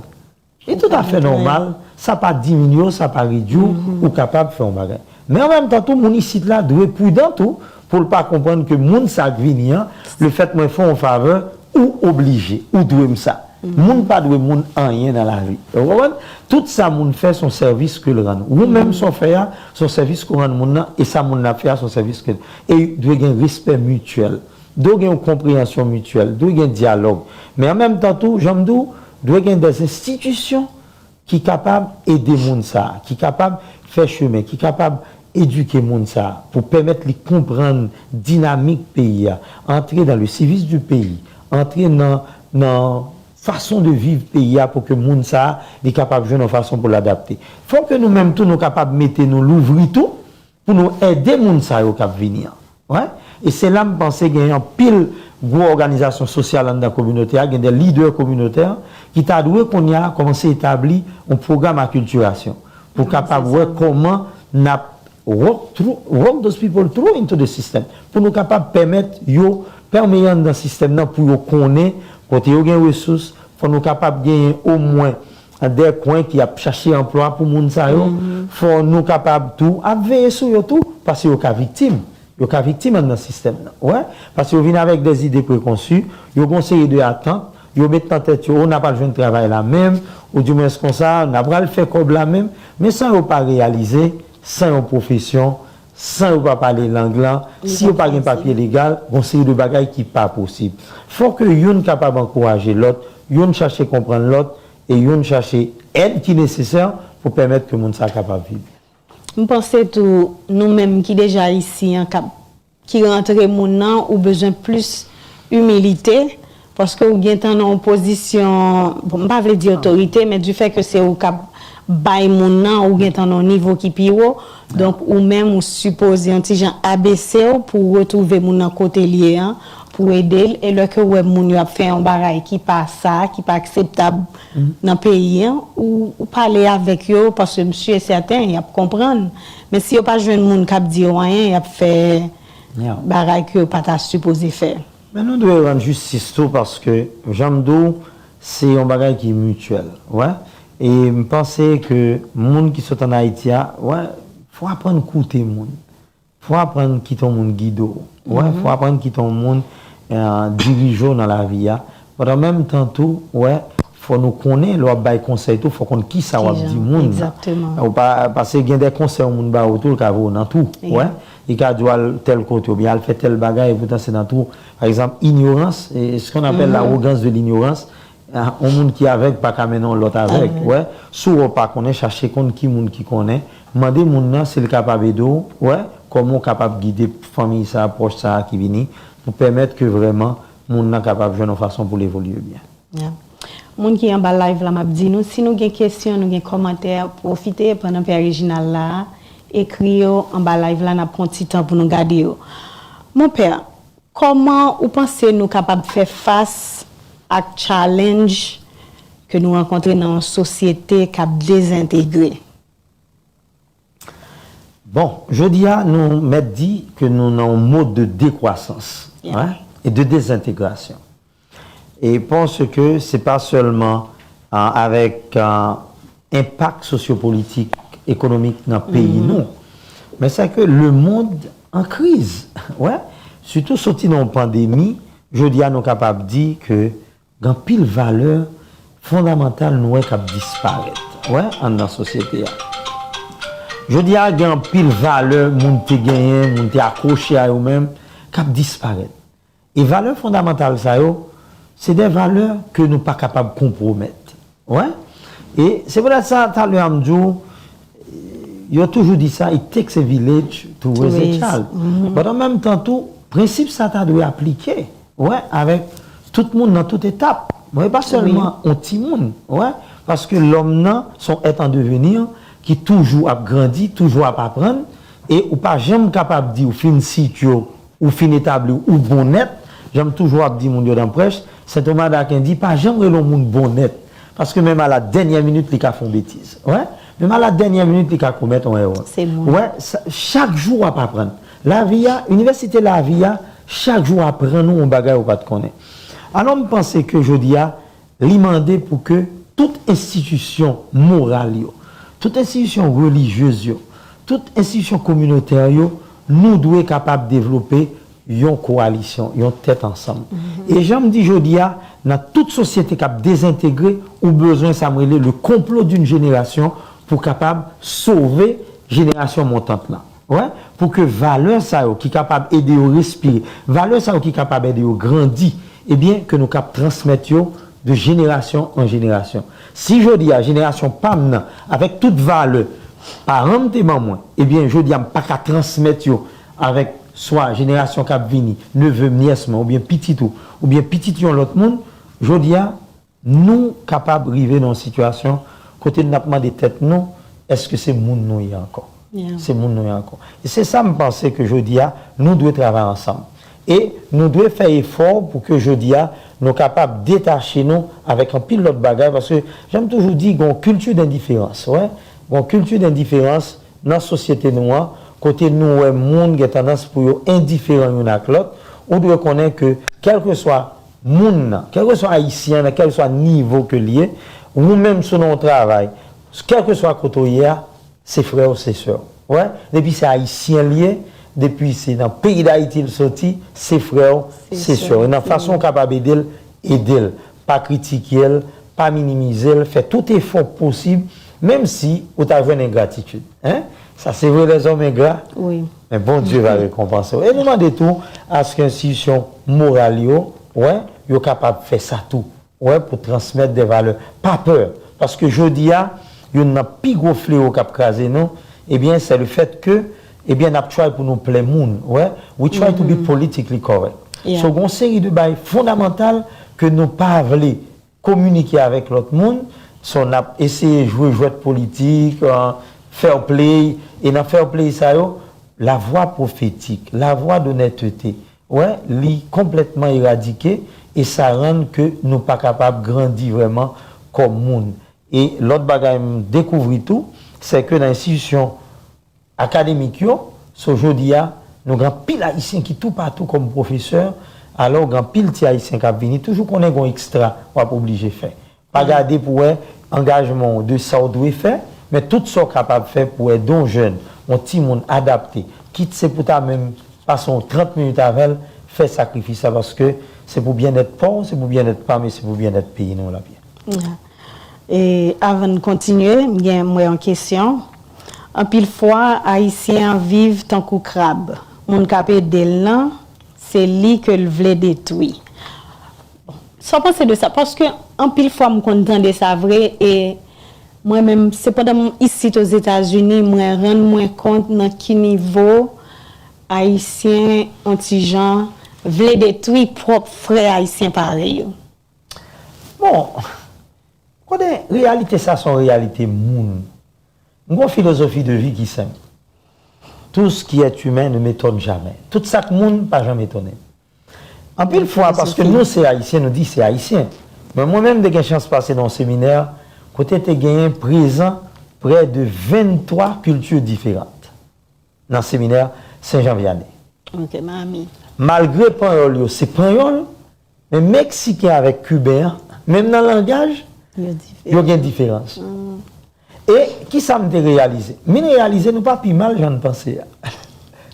li toutafè nòmal, sa pa diminye w, sa pa redwi w, ou kapab fè yon bagay. Men an menm tan tou, moun isit la dwe pridan tou, pou l pa konprann ke moun sa k vini an, lefèt mwen fè w yon favè, ou oblije, ou dwe m sa. Moun pa dwe moun anyen nan lavi. Ou konprann? Tout sa moun fè, se yon sèvis ke l rann. Ou menm, sa w fè a, se yon sèvis ke w rann moun nan, e sa moun nan ap fè a, se yon sèvis ke l. E dwe gen respè mityèl. Dwe gen yon konpreyansyon mityèl, dwe gen dyalòg. Men an menm tan tou, jan m di w, dwe gen de enstitisyon ki kapab ede moun sa a, ki kapab fè chemen, ki kapab edike moun sa a, pou pèmèt li konprann dinamik peyi a, antre dans le civisme du pays, antre nan, nan fason de viv peyi a pou ke moun sa a, li kapab jwenn yon fason pou l adapte. Fò ke nou menm tou, nou kapab mete nou louvri tou, pou nou ede moun sa yo k ap vini an. Wè? E se la m panse gen anpil gwo òganizasyon sosyal anndan kominote a, gen de lidè kominotè ki ta dwe kounye a kòmanse etabli yon pwogram akiltirasyon pou kapab wè kòman n ap walk through, walk those people through into the system, pou nou kapab pèmèt yo pèmeye anndan sistèm nan pou yo konnen kote yo gen resous, fò nou kapab genyen omwen de kwen ki ap chache anplwa pou moun sa yo. Fò nou kapab tou ap veye sou yo tou, paske yo ka viktim. Yo ka viktim anndan sistèm nan. Wè? Paske yo vin avèk de zide prekonsi, yo gon seri de atant, yo met nan tèt yo, o, n a pral jwenn travay la menm, oudimwens konsa, n a pral fè kòb la menm, men san yo pa reyalize, san yon pwofesyon, san yo pa pale lang lan, si yo pa gen papye legal, gon seri de bagay ki pa posib. Fò ke youn kapab ankouraje lòt, youn chache konprann lòt, e youn chache èd ki nesesè pou pèmèt ke moun sa kapab viv. M panse tou, nou menm ki deja isi an, k ap, ki rantre moun nan, ou bezwen plis imilite, paske ou gentan nan yon pozisyon, bon, m pa vle di otorite, men du fait que se ou k ap bay moun nan, ou gentan nan yon nivo ki pi wo. Donk, ou menm, ou sipoze yon ti jan abese w pou w retwouve moun nan kote l ye an, pou w ede l. E lè ke w wè moun yo ap fè yon bagay ki pa sa, ki pa akseptab nan peyi an, ou, ou pale avèk yo, paske m si e sèten, y ap konprann. Men si yo pa jwenn moun k ap di yo anyen, y ap fè bagay ke yo pa ta sipoze fè. Men nou dwe rann jistis tou, paske, jan m di w, se yon bagay ki mityèl. Wè. E m panse ke moun ki sot ann Ayiti a, wè, fò aprann koute moun. Fò aprann kite yon moun gide w. Wè, fò aprann kite yon moun, eh, dirije w nan lavi a. But an menm tan tou, wè, Fò nou konnen, lè w ap bay konsèy tou, fò w konn kisa w ap di moun nan. Ou pa, paske gen de konsèy yon moun ba ou tou, l ka voye w nan twou. Wè, li ka di w al tèl kote oubyen al fè tèl bagay, epoutan se nan twou. Pa egzanp, inyorans, e, ce qu'on appelle l'arrogance de l'ignorance. Yon moun ki avèg pa ka mennen yon lòt avèg. Wè, si w pa konnen, chache konn ki moun ki konnen. Mande moun nan si l kapab ede w, wè, kòman w kapab gide fanmi sa, pwòch sa ki vini, pou pèmèt ke vrèman moun nan kapab jwenn yon fason pou l evolye byen. Moun ki anba live la, m ap di nou, si nou gen kesyon, nou gen kòmantè, pwofite pandan Pè Reginald la, ekri yo anba live la, n ap pran ti tan pou nou gade yo. Mon pè, kòman ou panse nou kapab fè fas ak challenge ke nou rankontre nan yon sosyete k ap dezentegre? Bon, jodi a, nou mèt di ke nou nan yon mode de décroissance, hein, et de désintégration. E paske se pa sèlman, euh, avèk, euh, enpak sosyopolitik, ekonomik nan peyi nou, men se ke le monde en crise, wè, sitou soti nan yon pandemi, jodi a nou kapab di ke gen anpil valè fondamantal nou wè k ap disparèt, wè, anndan sosyete a. Jodi a, gen anpil valè moun te genyen, moun te akwoche a yo menm, k ap disparèt. E valè fondamantal sa yo, se de valè ke nou pa kapab konpwomèt. Wè? E se poutèt sa, talè a m di w, yo toujou di sa, it takes a village to raise a child. But an menm tan tou, prensip sa ta dwe aplike, wè, avèk tout moun nan tout etap. Wè, pa sèlman yon timoun, wè, paske lòm nan se yon èt an devenir ki toujou ap grandi, toujou ap aprann, e ou pa janm kapab di w fin sitye w, ou fin etabli w, ou bon nèt. Jan m toujou ap di moun yo nan prèch, Sen Toma d'Aken di, pa janm rele yon moun bon nèt. Paske menm a la dènyè minit, li ka fè yon betiz. Wè? Menm a la dènyè minit, li ka komèt yon èrè. Wè, chak jou w ap aprann. Lavi a, inivèsite lavi a, chak jou aprann ou yon bagay ou pa t konnen. Alò, m panse ke jodi a, li mande pou ke tout enstitisyon moral yo, tout enstitisyon relijyez yo, tout enstitisyon kominotè yo, nou dwe kapab devlope yon kowalisyon, yon tèt ansanm. E jan m di jodi a, nan tout sosyete k ap dezentegre, ou bezwen sa m rele le complot d'une génération pou kapab sove jenerasyon montant lan. Wè, pou ke valè sa yo ki kapab ede yo respire, valè sa yo ki kapab ede yo grandi, ebyen, ke nou kab transmèt yo de jenerasyon an jenerasyon. Si jodi a, jenerasyon pa m nan, avèk tout valè paran m te ban mwen, ebyen, jodi a, m pa ka transmèt yo avèk swa jenerasyon k ap vini, neve, nyès mwen, oubyen pitit ou, oubyen pitit yon lòt moun, jodi a, nou kapab rive nan yon sitiyasyon kote n ap mande tèt nou, èske se moun nou ye ankò? Se moun nou ye ankò. E se sa m panse ke jodi a, nou dwe travay ansanm. E nou dwe fè efò pou ke jodi a, nou kapab detache nou avèk anpil lòt bagay, paske jan m toujou di, gen yon kilti dendiferans, wè. Gen yon kilti dendiferans nan sosyete nou an, kote nou wè moun gen tandans pou yo endiferan youn ak lòt, ou dwe konnen ke kèlkeswa moun nan, kèlkeswa ayisyen an, nan kèlkeswa nivo ke l ye, ou menm si w nan yon travay, kèlkeswa kote w ye a, se frè w, se sè w. Wè, depi se ayisyen l ye, depi se nan peyi Dayiti l soti, se frè w, se sè w. E nan fason w kapab ede l, ede l. Pa kritike l, pa minimize l, fè tout efò posib, menm si ou ta jwenn engratitid. Hein? Sa se vre, les hommes ingrats, men Bondye va rekonpanse w. E nou mande tou aske enstitisyon moral yo, wè, yo kapab fè sa tou. Wè, pou transmèt de valè. Pa pè, paske jodi a, youn nan pi gwo flewo k ap kraze nou, ebyen, se le fèt ke, ebyen, n ap try pou nou plè moun. Wè, we try to be politically correct. So, gen yon seri de bagay fondamantal ke nou pa vle kominike avèk lòt moun, so n ap eseye jwe jwèt politik, euh, fair play, e nan fair play sa yo, la voix prophétique, la voix d'honnêteté, wè, li konplètman eradike, e sa rann ke nou pa kapab grandi vrèman kòm moun. E lòt bagay m dekouvri tou, se ke nan enstitisyon akademik yo, so jodi a, nou gen anpil Ayisyen ki toupatou kòm pwofesè, alò gen anpil ti Ayisyen k ap vini, toujou konnen gen yon ekstra w ap oblije fè. Pa gade pou wè angajman w de sa w dwe fè, men tout sa w kapab fè pou ede yon jèn, yon timoun adapte, kit se pou ta menm pase yon trant minit avè l, fè sakrifis la, paske se pou byennèt pa w, se pou byennèt pa m, e se pou byennèt peyi nou l ap ye. E avan n kontinye, m gen, m wè yon kesyon. Anpil fwa, Ayisyen an viv tankou krab. Moun k ap ede l lan, se li ke l vle detwi. Sa w panse de sa? Paske anpil fwa m konn tande sa vre, e mwen menm, se pandan m isit Ozetazini, mwen rann mwen kont nan ki nivo Ayisyen, yon ti jan, vle detwi pwòp frè Ayisyen parèy yo. Bon, konnen reyalite sa se yon reyalite moun. M gen yon filozofi de vi ki senp. Tout ce qui est humain ne m'étonne jamais. Tout sa k moun pa janm etone m. Anpil fwa, paske nou se Ayisyen, nou di se Ayisyen. Men mwen menm, m te gen chans pase nan yon seminè kote te genyen prezan prè de venntwa kilti diferan nan seminè Sen Jan Vyane. Ok, Miami. Malgre panyòl yo se panyòl, men Meksiken avèk Kiben an, menm nan langaj, Yo yo gen diferans. E kisa m te reyalize? M vin reyalize nou pa pi mal jan n panse a.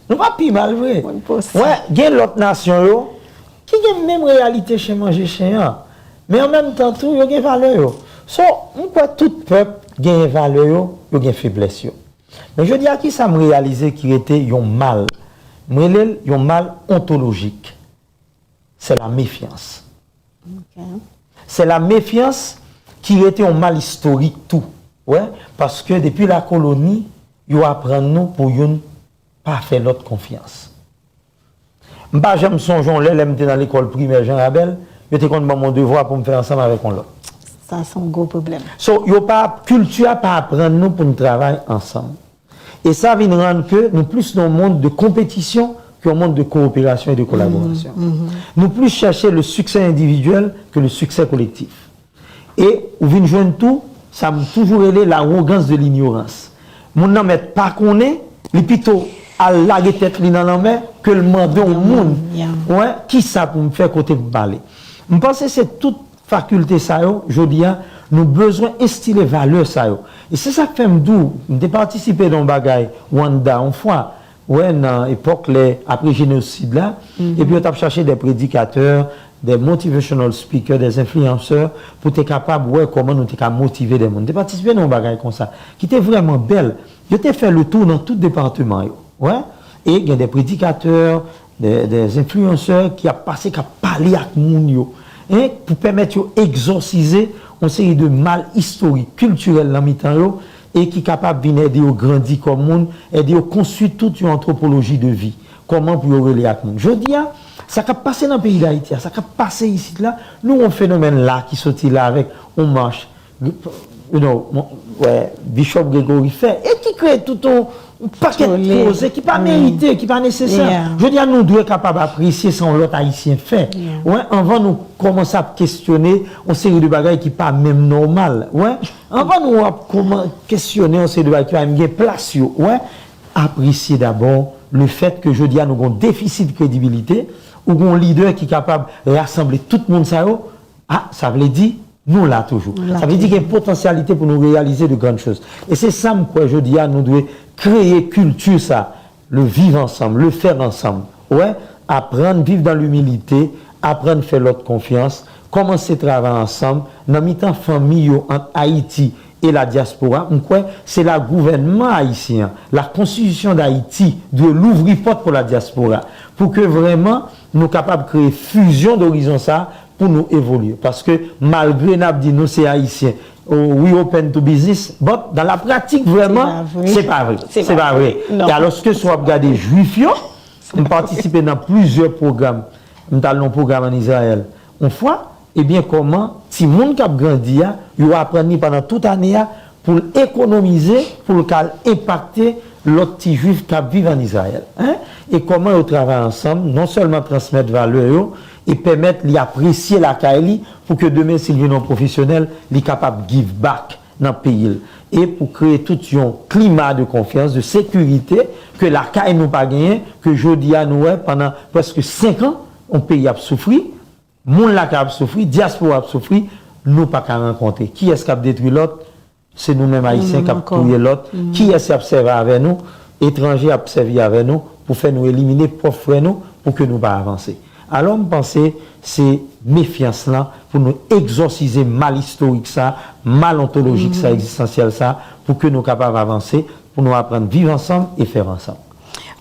Nou pa pi mal vre. Wè, gen lòt nasyon yo ki gen menm reyalite chen manje chen an. Men an menm tan tou, yo gen valè yo. So, m kwè tout pèp genyen valè yo, yo gen feblès yo. Men jodi a, kisa m reyalize ki rete yon mal? M rele l yon mal ontolojik. C'est la méfiance. C'est la méfiance ki rete yon mal istorik tou. Wè, paske depi lakoloni, yo aprann nou pou youn pa fè lòt konfyans. M pa janm sonje yon lè, lè m te nan lekòl primè Jan Rabèl, yo te konn ban m yon devwa pou m fè ansanm avèk yon lòt. Sa se yon gwo pwoblèm. So, yo pa, kilti a pa aprann nou pou n travay ansanm. E sa vin rann ke nou plis nan yon mond de konpetisyon ke yon mond de kooperasyon e de kolaborasyon. Nou plis chèche le succès individuel que le succès collectif. E ou vin jwenn tou sa m toujou rele l'arrogance de l'ignorance. Moun nan mèt pa konnen, li pito al lage tèt li nan lanmè ke l mande yon moun, wè, kisa pou m fè, kote pou m ale. M panse se tout fakilte sa yo, jodi a, nou bezwen enstile valè sa yo. E se sa k fè m di w, m te patisipe nan yon bagay Rwanda yon fwa, wè, nan epòk lè, apre jenosid la, epi yo t ap chache de predikatè, de motivational speaker, de enfliyansè, pou te kapab wè kòman nou te ka motive de moun. M te patisipe nan yon bagay konsa, ki te vrèman bèl. Yo te fè le tou nan tout depatman yo, wè. E gen de predikatè, de, de enfliyansè ki ap pase, k ap pale ak moun yo, en, pou pèmèt yo egzòsize yon seri de mal istorik, kiltirèl nan mitan yo, e ki kapab vin ede yo grandi kòm moun, ede yo konstwi tout yon antwopoloji de vi, kòman pou yo rele ak moun. Jodi a, sa k ap pase nan peyi Dayiti a, sa k ap pase isit la, nou gen yon fenomèn la ki soti la avèk yon mach, you know, wè, Bishop Gregory fè, e ki kreye tout yon pakèt koze ki pa merite, ki pa nesesè. Jodi a, nou dwe kapab apresye sa yon lòt Ayisyen fè. Wè, anvan nou kòmanse ap kesyone yon seri de bagay ki pa menm nòmal. Wè, anvan nou ap kòman kesyone yon seri de bagay ki pa menm gen plas yo. Wè, apresye dabò le fèt ke jodi a nou gen yon defisit kredibilite, ou gen yon lidè ki kapab rasanble tout moun sa yo, a, sa vle di, nou la toujou. Sa vle di gen potansyalite pou nou reyalize de grann choz. E se sa m kwè jodi a nou dwe kreye kilti sa, le vivre ensemble, le faire ensemble. Wè, aprann viv dans l'humilité, aprann fè lòt konfyans, kòmanse travay ansanm nan mitan fanmi yo ant Ayiti e la dyaspora. M kwè se la gouvènman ayisyen an, la Constitution d'Haïti dwe louvri pòt pou la dyaspora, pou ke vrèman nou kapab kreye fizyon dorizon sa pou nou evolye. Paske malgre n ap di nou se Ayisyen, oh, we open to business, but dans la pratique vrèman, se pa vre. Se pa vre. E alòske si w ap gade Jwif yo, m patisipe nan plizyè pwogram. M t al nan yon pwogram ann Izrayèl yon fwa, ebyen kòman timoun k ap grandi a, yo aprann li pandan tout ane a pou l ekonomize, pou l ka al enpakte lòt ti Jwif k ap viv ann Izrayèl. En? E kòman yo travay ansanm, non sèlman transmèt valè yo, e pèmèt li apresye lakay li, pou ke demen, si l vin yon pwofesyonèl, li kapab give back nan peyi l. E pou kreye tout yon klima de konfyans, de sekirite, ke lakay nou pa genyen, ke jodi a nou wè pandan prèske senk an, yon peyi ap soufri, moun lakay ap soufri, dyaspora ap soufri, nou pa ka rankontre. Kiyès k ap detwi lòt? Se nou menm Ayisyen k ap touye lòt. Kiyès y ap sèvi avè nou? Etranje ap sèvi avè nou pou fè nou elimine pwòp frè nou, pou ke nou pa avanse. Alò, m panse se mefyans lan, pou nou egzòsize mal istorik sa, mal ontolojik sa, egzistansyèl sa, pou ke nou kapab avanse, pou nou aprann viv ansanm e fè ansanm.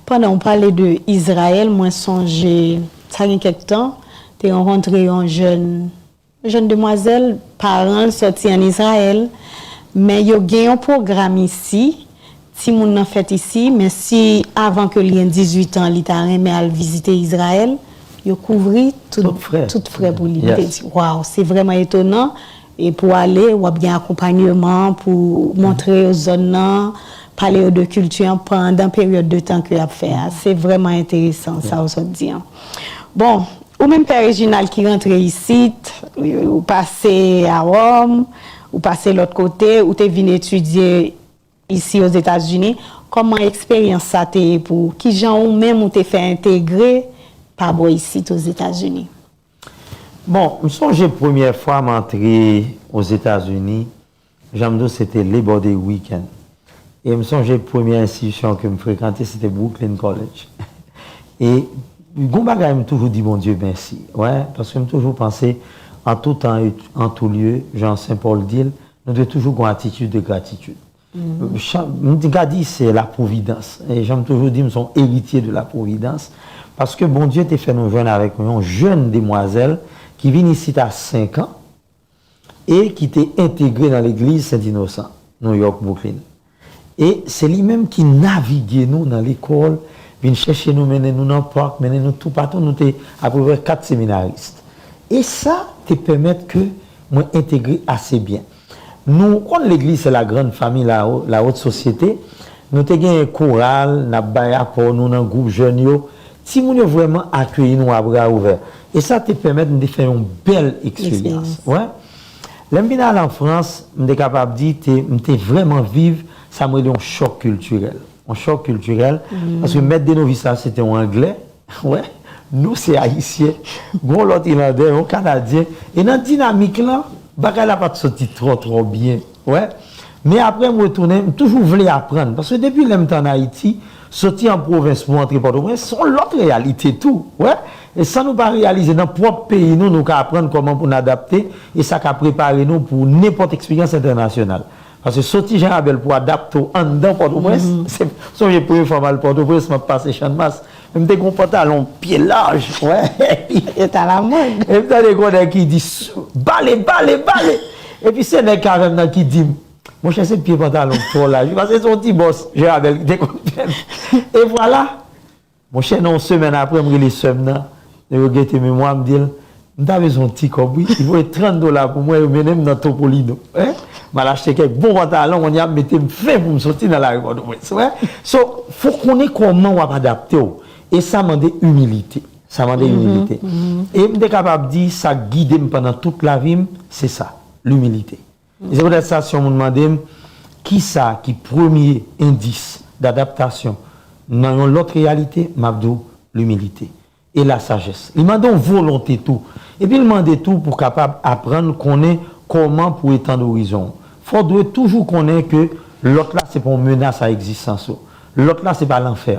Pandan w pale de Izrayèl, mwen sonje, sa gen kèk tan, te rankontre yon jèn, jèn demwazèl, paran l sòti ann Izrayèl, men yo gen yon pwogram isi, timoun nan fèt isi, men si avan ke l gen dizuit an, li ta renmen al vizite Izrayèl, yo kouvri tout, Tout frè. tout frè pou li. Yes. Li te di, waw, se vrèman etonan. E pou ale, w ap gen akonpanyeman pou montre yo zòn nan, pale yo de kilti an pandan peryòd de tan ke y ap fè a. Se vrèman enteresan sa w sot di an. Bon, ou menm Pè Reginald ki rantre isit, ou pase a Wòm, ou pase lòt kote, ou te vin etidye isi Ozetazini, kòman eksperyans sa te ye pou ou? Kijan ou menm ou te fè entegre pa bò isit Ozetazini? Bon, m sonje premyè fwa m antre Ozetazini, jan m di w, se te Labor Day Weekend. E m sonje premyè enstitisyon ke m frekante, se te Brooklyn College. E gon bagay m toujou di Bondye mèsi, wè, paske m toujou panse, en tout temps et en tout lieu, jan Sen Pòl di l, nou dwe toujou gon atitid de gratitid. Chan- M di, gade, se la pwovidans. E jan m toujou di, m se yon eritye de la pwovidans. Paske Bondye te fè nou jwenn avèk yon jèn demwazèl ki vin isit a senk an e ki te entegre nan legliz Sent Inosan, New York, Brooklyn. E se li menm ki navige nou nan lekòl, vin chèche nou, mennen nou nan pak, mennen nou toupatou. Nou te apeprè kat seminaris. E sa te pèmèt ke mwen entegre ase byen. Nou konn legliz se la grande famille, la, la haute société. Nou te genyen koral, n ap bay apò nou nan gwoup jèn yo. Timoun yo vrèman akeyi nou a bra ouvè. E sa te pèmèt m te fè yon bèl eksperyans. Wè. Lè m vin al an Frans, m te kapab di te, m te vrèman viv sa m rele yon chòk kiltirèl. Yon chòk kiltirèl, paske mèt de novis la se te yon Anglè, wè, nou se Ayisyen, gon lòt Ilandè, yon Kanadyen, e nan dinamik lan, bagay la pa t soti twò, twò byen, wè. Men apre m retounen, m toujou vle aprann, paske depi lè m te ann Ayiti, soti an pwovens pou antre Pòtoprens, se yon lòt reyalite tou, wè. E san nou pa reyalize, nan pwòp peyi nou, nou ka aprann kòman pou n adapte, e sa ka prepare nou pou nenpòt eksperyans entènasyonal. Paske soti Jan Rabèl pou adapte w anndan Pòtoprens, se, sonje premye fwa m al Pòtoprens, m ap pase Channmas, men m te gen yon pantalon pye laj, wè. Yo t alamòd. E m tande gon nèg ki di, bale, bale, bale. Epi se nèg k avè m nan ki di m, monchè, se pye pantalon k twò laj wi, paske se yon ti bòs Jan Rabèl ki te konn fè m. E vwala, monchè, nan yon semèn apre, m rele sè m nan, yo gete memwa, m di l, m ta bezwen yon ti kòb wi, li voye trant dola pou mwen, yo mennen m nan Topolino, en, m al achte kèk bon pantalon, kounye a m mete m fen pou m soti nan lari Pòtoprens, wè. So, fòk konnen kòman w ap adapte w, e sa mande imilite, sa mande imilite. E m te kapab di, sa k gide m pandan tout lavi m, se sa, limilite. E se poutèt sa, si yon moun mande m, kisa ki premye endis dadaptasyon nan yon lòt reyalite, m ap di w, limilite e lasajès. Li mande yon volonte tou. Epi l mande tou pou w kapab aprann konnen kòman pou w etann orizon w. Fò w dwe toujou konnen ke lòt la se pa yon menas a egzistans ou. Lòt la se pa lanfè.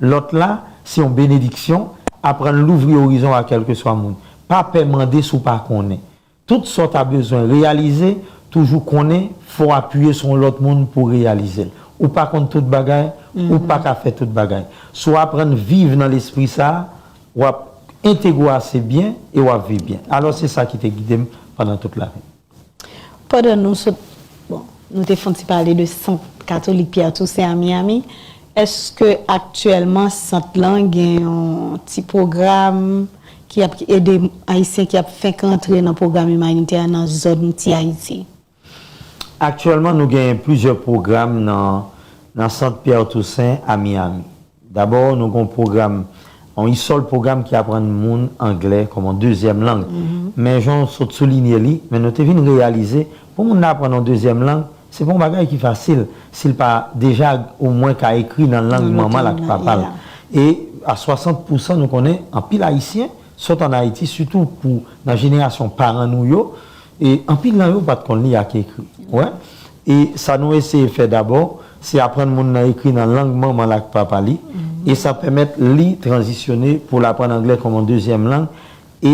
Lòt la se yon benediksyon. Aprann louvri orizon w a kèlkeswa moun. Pa pè mande si w pa konnen. Tout sa w ta bezwen reyalize, toujou konnen fò w apiye sou yon lòt moun pou w reyalize l. Ou pa konn tout bagay, ou pa ka fè tout bagay. Si w aprann viv nan lespri sa a, w ap entegre w ase byen e w ap viv byen. Alò, se sa ki te gide m pandan tout lavi m. Pandan nou sot, bon, nou te fè yon ti pale de Sant Katolik Pierre Toussaint a Miami, èske aktyèlman sant lan gen yon ti pwogram ki ap ede Ayisyen ki ap fenk rantre nan pwogram imanitè nan zòn Ti Ayiti? Aktyèlman, nou genyen plizyè pwogram nan, nan Sant Pierre Toussaint a Miami. Dabò, nou gen yon pwogram, yon isòl pwogram ki aprann moun anglè kòm yon dezyèm lang. Men jan w sot soulinye li, men nou te vin reyalize, pou moun nan aprann yon dezyèm lang, se pa yon bagay ki fasil, si l pa deja omwen ka ekri nan lang manman l ak papa l. E a swasant pousan, nou konnen anpil Ayisyen sot ann Ayiti, sitou pou nan jenerasyon paran nou yo, e anpil nan yo pa t konn li ak ekri. Wè. E sa nou eseye fè dabò, se aprann moun nan ekri nan lang manman l ak papa li, e sa pèmèt li tranzisyone pou l aprann anglè kòm yon dezyèm lang, e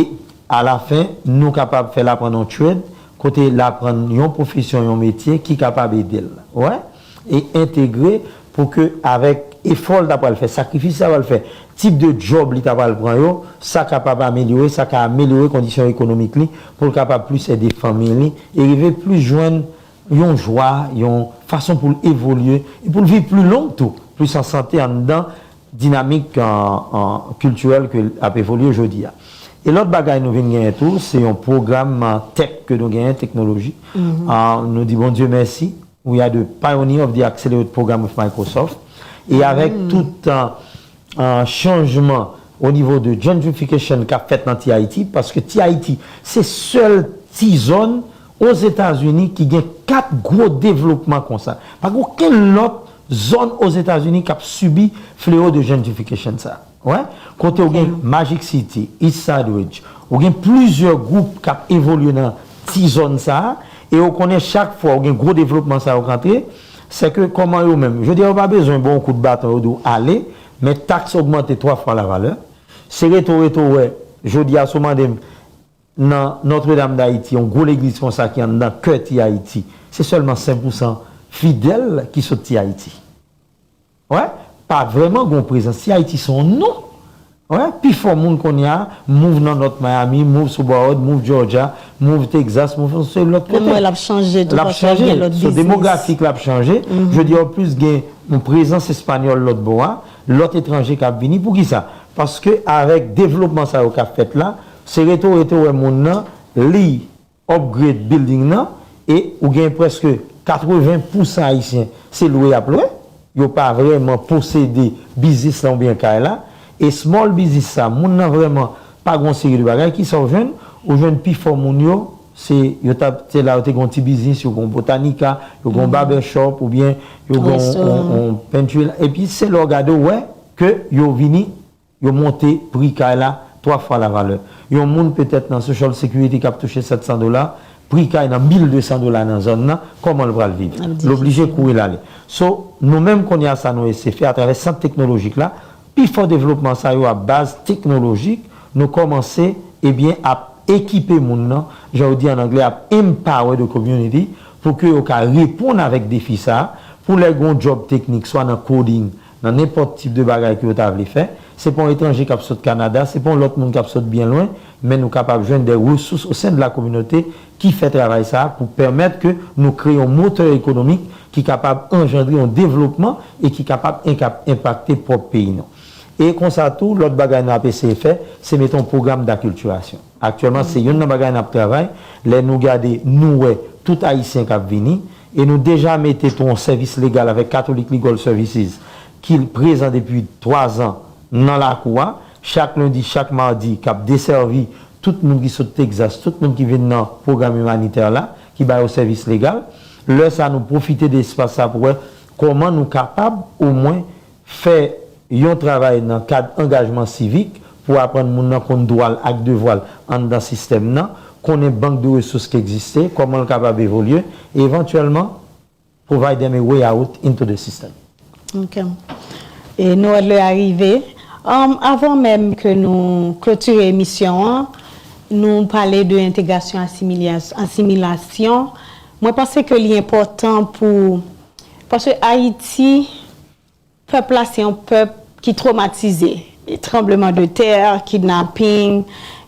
alafen, nou kapab fè l aprann yon trade, kote l aprann yon pwofesyon, yon metye ki kapab ede l. Wè? E entegre pou ke avèk efò l ta pral fè, sakrifis l ta pral fè, tip de djòb li ta pral pran yo, sa kapab amelyore, sa ka amelyore kondisyon ekonomik li, pou l kapab plis ede fanmi li, e rive plis jwenn yon jwa, yon fason pou l evolye, e pou l viv pli long tou, plis an sante anndan dinamik, euh, euh, kiltirèl ke l ap evolye jodi a. E lòt bagay nou vin genyen tou, se yon pwogram, euh, tech ke nou genyen, teknoloji. Euh, nou di Bondye mèsi, we are the pioneer of the accelerated program with Microsoft. E avèk tout, euh, euh, chanjman o nivo de gentrification k ap fèt nan T I T, paske T I T se sèl ti zòn Ozetazini ki gen kat gwo devlopman konsa. Pa gen okenn lòt zòn Ozetazini k ap sibi fleo de gentrification sa. Wè, kote ou gen Magic City, East Side Ridge, ou gen plizyè gwoup k ap evolye nan ti zòn sa, e ou konnen chak fwa ou gen gwo devlopman sa yo k antre, se ke kòman yo menm, jodi a yo pa bezwen ba w kout baton, yo di w ale, men taks ogmante twa fwa lavalè. Se reto, reto, wè, jodi a, si w mande m, nan Notre Dame d'Haïti, yon gwo legliz konsa ki anndan kè T I T, se sèlman senk pousan fidèl ki sot T I T. Wè, pa vrèman gon prezans. T I T se yon non. Wè, pifò moun kounye a move nan North Miami, move sou Broward, move Georgia, move Texas, move se lòt kote. Menm wè l ap chanje tou, paske ap gen lòt biznis. L ap chanje. So, demografik la ap chanje. Jodi a, w plis gen yon prezans espanyòl lòt bò a, lòt etranje k ap vini. Poukisa? Paske avèk devlopman sa yo k ap fèt la, se rete w rete w wè moun nan, li upgrade building nan, e ou gen prèske katreven pousan Ayisyen, se lwe y ap lwe. Yo pa vrèman posede biznis la oubyen kay la. E small business sa, moun nan vrèman pa gen yon seri de bagay. Kisa w jwenn? Ou jwenn pifò moun yo, se, yo t ap, se la yo te gen yon ti biznis, yo gen yon botanica, yo gen yon barbershop, oubyen yo gen yon, yon, yon pantry la. Epi se lè w gade, w wè ke yo vini, yo monte pri kay la twa fwa lavalè. Yon moun petèt nan Social Security k ap touche sèt san dola, pri kay nan mil de san dola nan zòn nan, kòman l pral viv? L oblije kouri l ale. So, nou menm kounye a sa nou eseye fè atravè sant teknolojik la, pifò devlopman sa yo ap baz teknolojik, nou kòmanse, ebyen, ap ekipe moun nan, jan yo di an anglè, ap empower the community, pou ke yo ka reponn avèk defi sa, pou lè gen yon djòb teknik, swa nan coding, nan nenpòt tip de bagay ke yo ta vle fè, se pa yon etranje k ap sot Kanada, se pa yon lòt moun k ap sot byen lwen, men nou kapab jwenn de resous o sen de la kominote ki fè travay sa a pou pèmèt ke nou kreye yon motè ekonomik ki kapab anjandre yon devlopman e ki kapab enkap-, enpakte pwòp peyi nou. E konsa tou, lòt bagay nou ap eseye fè, se mete yon pwogram dakiltirasyon. Aktyèlman, se youn nan bagay n ap travay. Lè nou gade, nou wè tout Ayisyen k ap vini, e nou deja mete tou yon sèvis legal avèk Catholic Legal Services, ki prezan depi twa zan nan lakou a, chak lendi, chak madi, k ap desèvi tout moun ki sot Texas, tout moun ki vin nan pwogram imanitè la, ki ba yo sèvis legal. Lè sa, nou pwofite de espas sa pou wè kòman nou kapab, omwen, fè yon travay nan kad angajman sivik pou aprann moun nan konn dwa l ak devwa l anndan sistèm nan, konnen bank de resous ki egziste, kòman l kapab evolye, e evantyèlman, provide them a way out into the system. Ok. E nou wè lè a rive. Um, avan menm ke nou klotire emisyon an, nou pale de entegrasyon, asimilyas-, asimilasyon. Mwen panse ke li enpòtan pou, paske Ayiti, pèp la se yon pèp ki twomatize. E tranbleman de tè, kidnaping,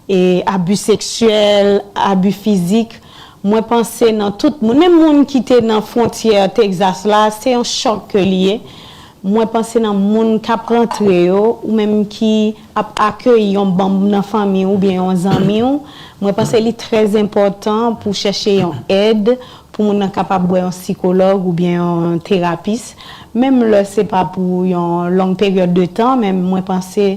e abi seksyèl, abi fizik. Mwen panse nan tout moun, menm moun ki te nan fwontyè Texas la, se yon chòk ke li ye. Mwen panse nan moun k ap rantre yo, ou menm ki ap akeyi yon manm nan fanmi w oubyen yon zanmi w, mwen panse li trè enpòtan pou chèche yon èd, pou moun nan kapab wè yon sikològ oubyen yon terapis. Menm lè se pa pou yon long peryòd de tan, men mwen panse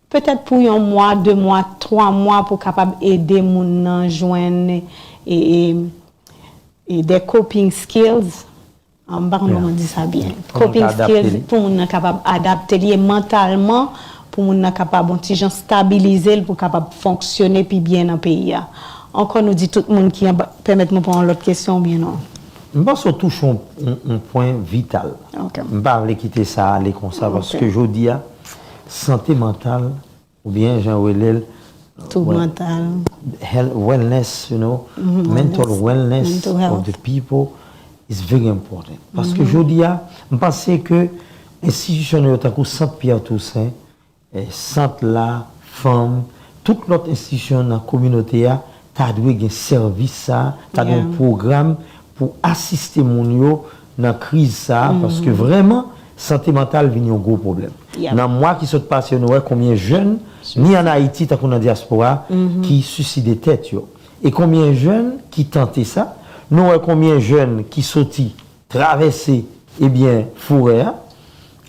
petèt pou yon mwa, de mwa, twa mwa pou kapab ede moun nan jwenn e, e, e de coping skills. Ah, m pa konn kòman di sa byen. Coping skills pou moun nan kapab adapte li e mantalman pou moun nan kapab yon ti jan stabilize l pou kapab fonksyone pi byen nan peyi a. Ankò nou di tout moun ki anba, pèmèt mwen pran yon lòt kesyon oubyen non? M panse w touche yon, yon, yon pwen vital. M pa vle kite sa ale konsa paske jodi a, sante mantal, oubyen jan yo rele l, Tou Well, mantal. health, wellness, you know, Mhm, mental wellness, wellness mental of health. The people is very important. Paske jodi a, m panse ke enstitisyon nou yo tankou Sant Pierre Toussaint, eh, Sant la, fanm, tout lòt enstitisyon nan kominote a, ta dwe gen sèvis sa, ta dwe gen Yeah. pwogram pou asiste moun yo nan kriz sa, paske vrèman, sante mantal vin yon gwo pwoblèm. Yep. Nan mwa ki sot pase, nou wè konbyen jèn, ni an Ayiti, tankou nan dyaspora, ki siside tèt yo. E konbyen jèn ki tante sa? Nou wè konbyen jèn ki soti travèse, ebyen, forè a,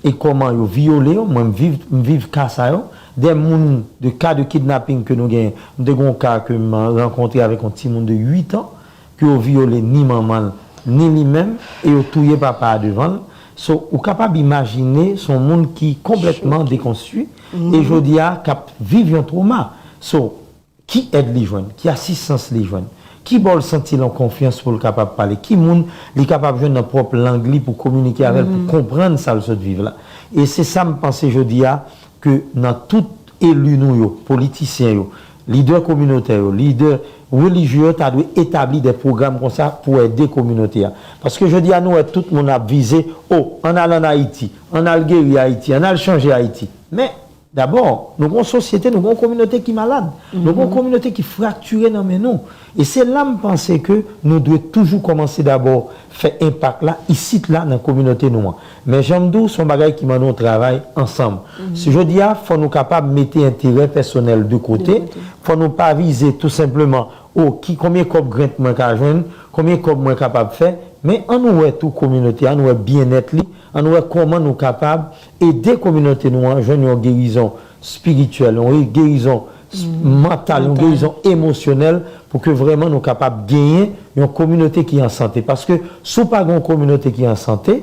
e kòman yo vyole yo, mwen m viv, m viv ka sa yo, de moun, de ka de kidnapping ke nou genyen, m te gen yon ka ke m rankontre avèk yon timoun de uit an, ke yo vyole ni manman l, ni li menm, e yo touye papa a devan l. So, ou kapab imajine, se yon moun ki konplètman dekonstwi, e jodi a, k ap viv yon twoma. So, ki èd li jwenn? Ki asistans li jwenn? Ki bò l santi l an konfyans pou l kapab pale? Ki moun li kapab jwenn nan pwòp lang li pou kominike avè l, pou konprann sa l sot viv la? E se sa m panse jodi a, ke nan tout eli nou yo, politisyen yo, lidè kominotè yo, lidè relijye yo, ta dwe etabli de pwogram konsa pou ede kominote a. Paske jodi a, nou wè tout moun ap vize, o, ann al ann Ayiti, ann al geri Ayiti, ann al chanje Ayiti. Men, dabò, nou gen yon sosyete, nou gen yon kominote ki malad. Nou gen yon kominote ki fraktire nan men nou. E se la m panse ke nou dwe toujou kòmanse dabò fè enpak la, isit la, nan kominote nou an. Men jan m di w, se yon bagay ki mande yon travay ansanm. Si jodi a, fò nou kapab mete enterè pèsonèl de kote, fò nou pa vize tou senpleman, o, ki, konbyen kòb grant mwen ka jwenn, konbyen kòb mwen kapab fè, men ann nou wè tou kominote, ann nou wè byennèt li, ann nou wè kòman nou kapab ede kominote nou an jwenn yon gerizon espirityèl, yon gerizon s- mantal, yon gerizon emosyonèl, pou ke vrèman nou kapab genyen yon kominote ki an sante. Paske si w pa gen yon kominote ki an sante,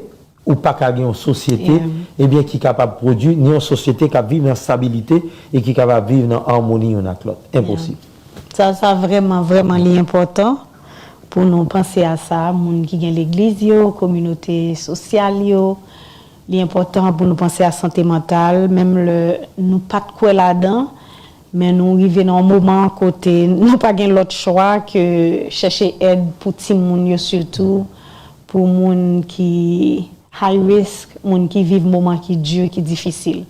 ou pa ka gen yon sosyete, ebyen, ki kapab pwodui, ni yon sosyete k ap viv nan stabilite e ki kapab viv nan amoni youn ak lòt. Enposib. Sa, sa vrèman, vrèman, li enpòtan pou nou panse a sa, moun ki gen legliz yo, kominote sosyal yo. Li enpòtan pou nou panse a sante mantal, menm lè nou pa t kwè ladan, men nou rive nan yon moman kote nou pa gen lòt chwa ke chèche èd pou timoun yo, sitou pou moun ki high risk, moun ki viv moman ki di, ki difisil.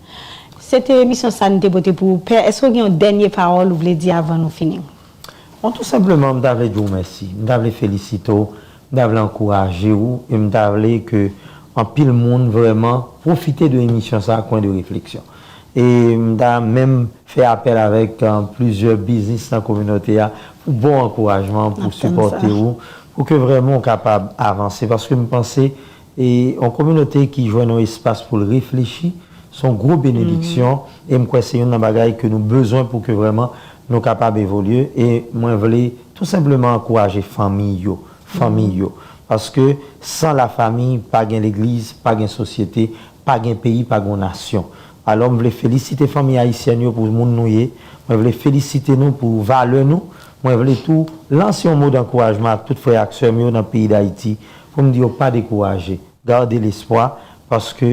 Se te emisyon sa n te pote pou ou. Pè, èske w gen yon dènye pawòl ou vle di avan nou fini? Bon, tou senpleman, m ta vle di w mèsi. M ta vle felisite w. M ta vle ankouraje w. E m ta vle ke anpil moun vrèman pwofite de emisyon sa a, Coin de Réflexion. E m ta menm fè apèl avèk, euh, plizyè biznis nan kominote a pou bon ankourajman, pou sipòte w, pou ke vrèman w kapab avanse. Paske m panse, e yon kominote ki jwenn yon espas pou l reflechi, se yon gwo benediksyon. E m kwè se youn nan bagay ke nou bezwen pou ke vrèman nou kapab evolye. E mwen vle tou senpleman ankouraje fanmi yo, fanmi yo. Paske san lafanmi, pa gen legliz, pa gen sosyete, pa gen peyi, pa gen nasyon. Alò, m vle felisite fanmi ayisyèn yo pou moun nou ye. Mwen vle felisite nou pou valè nou. Mwen vle tou lanse yon mo dankourajman ak tout frè ak sè m yo nan peyi Dayiti pou m di yo pa dekouraje. Gade lespwa, paske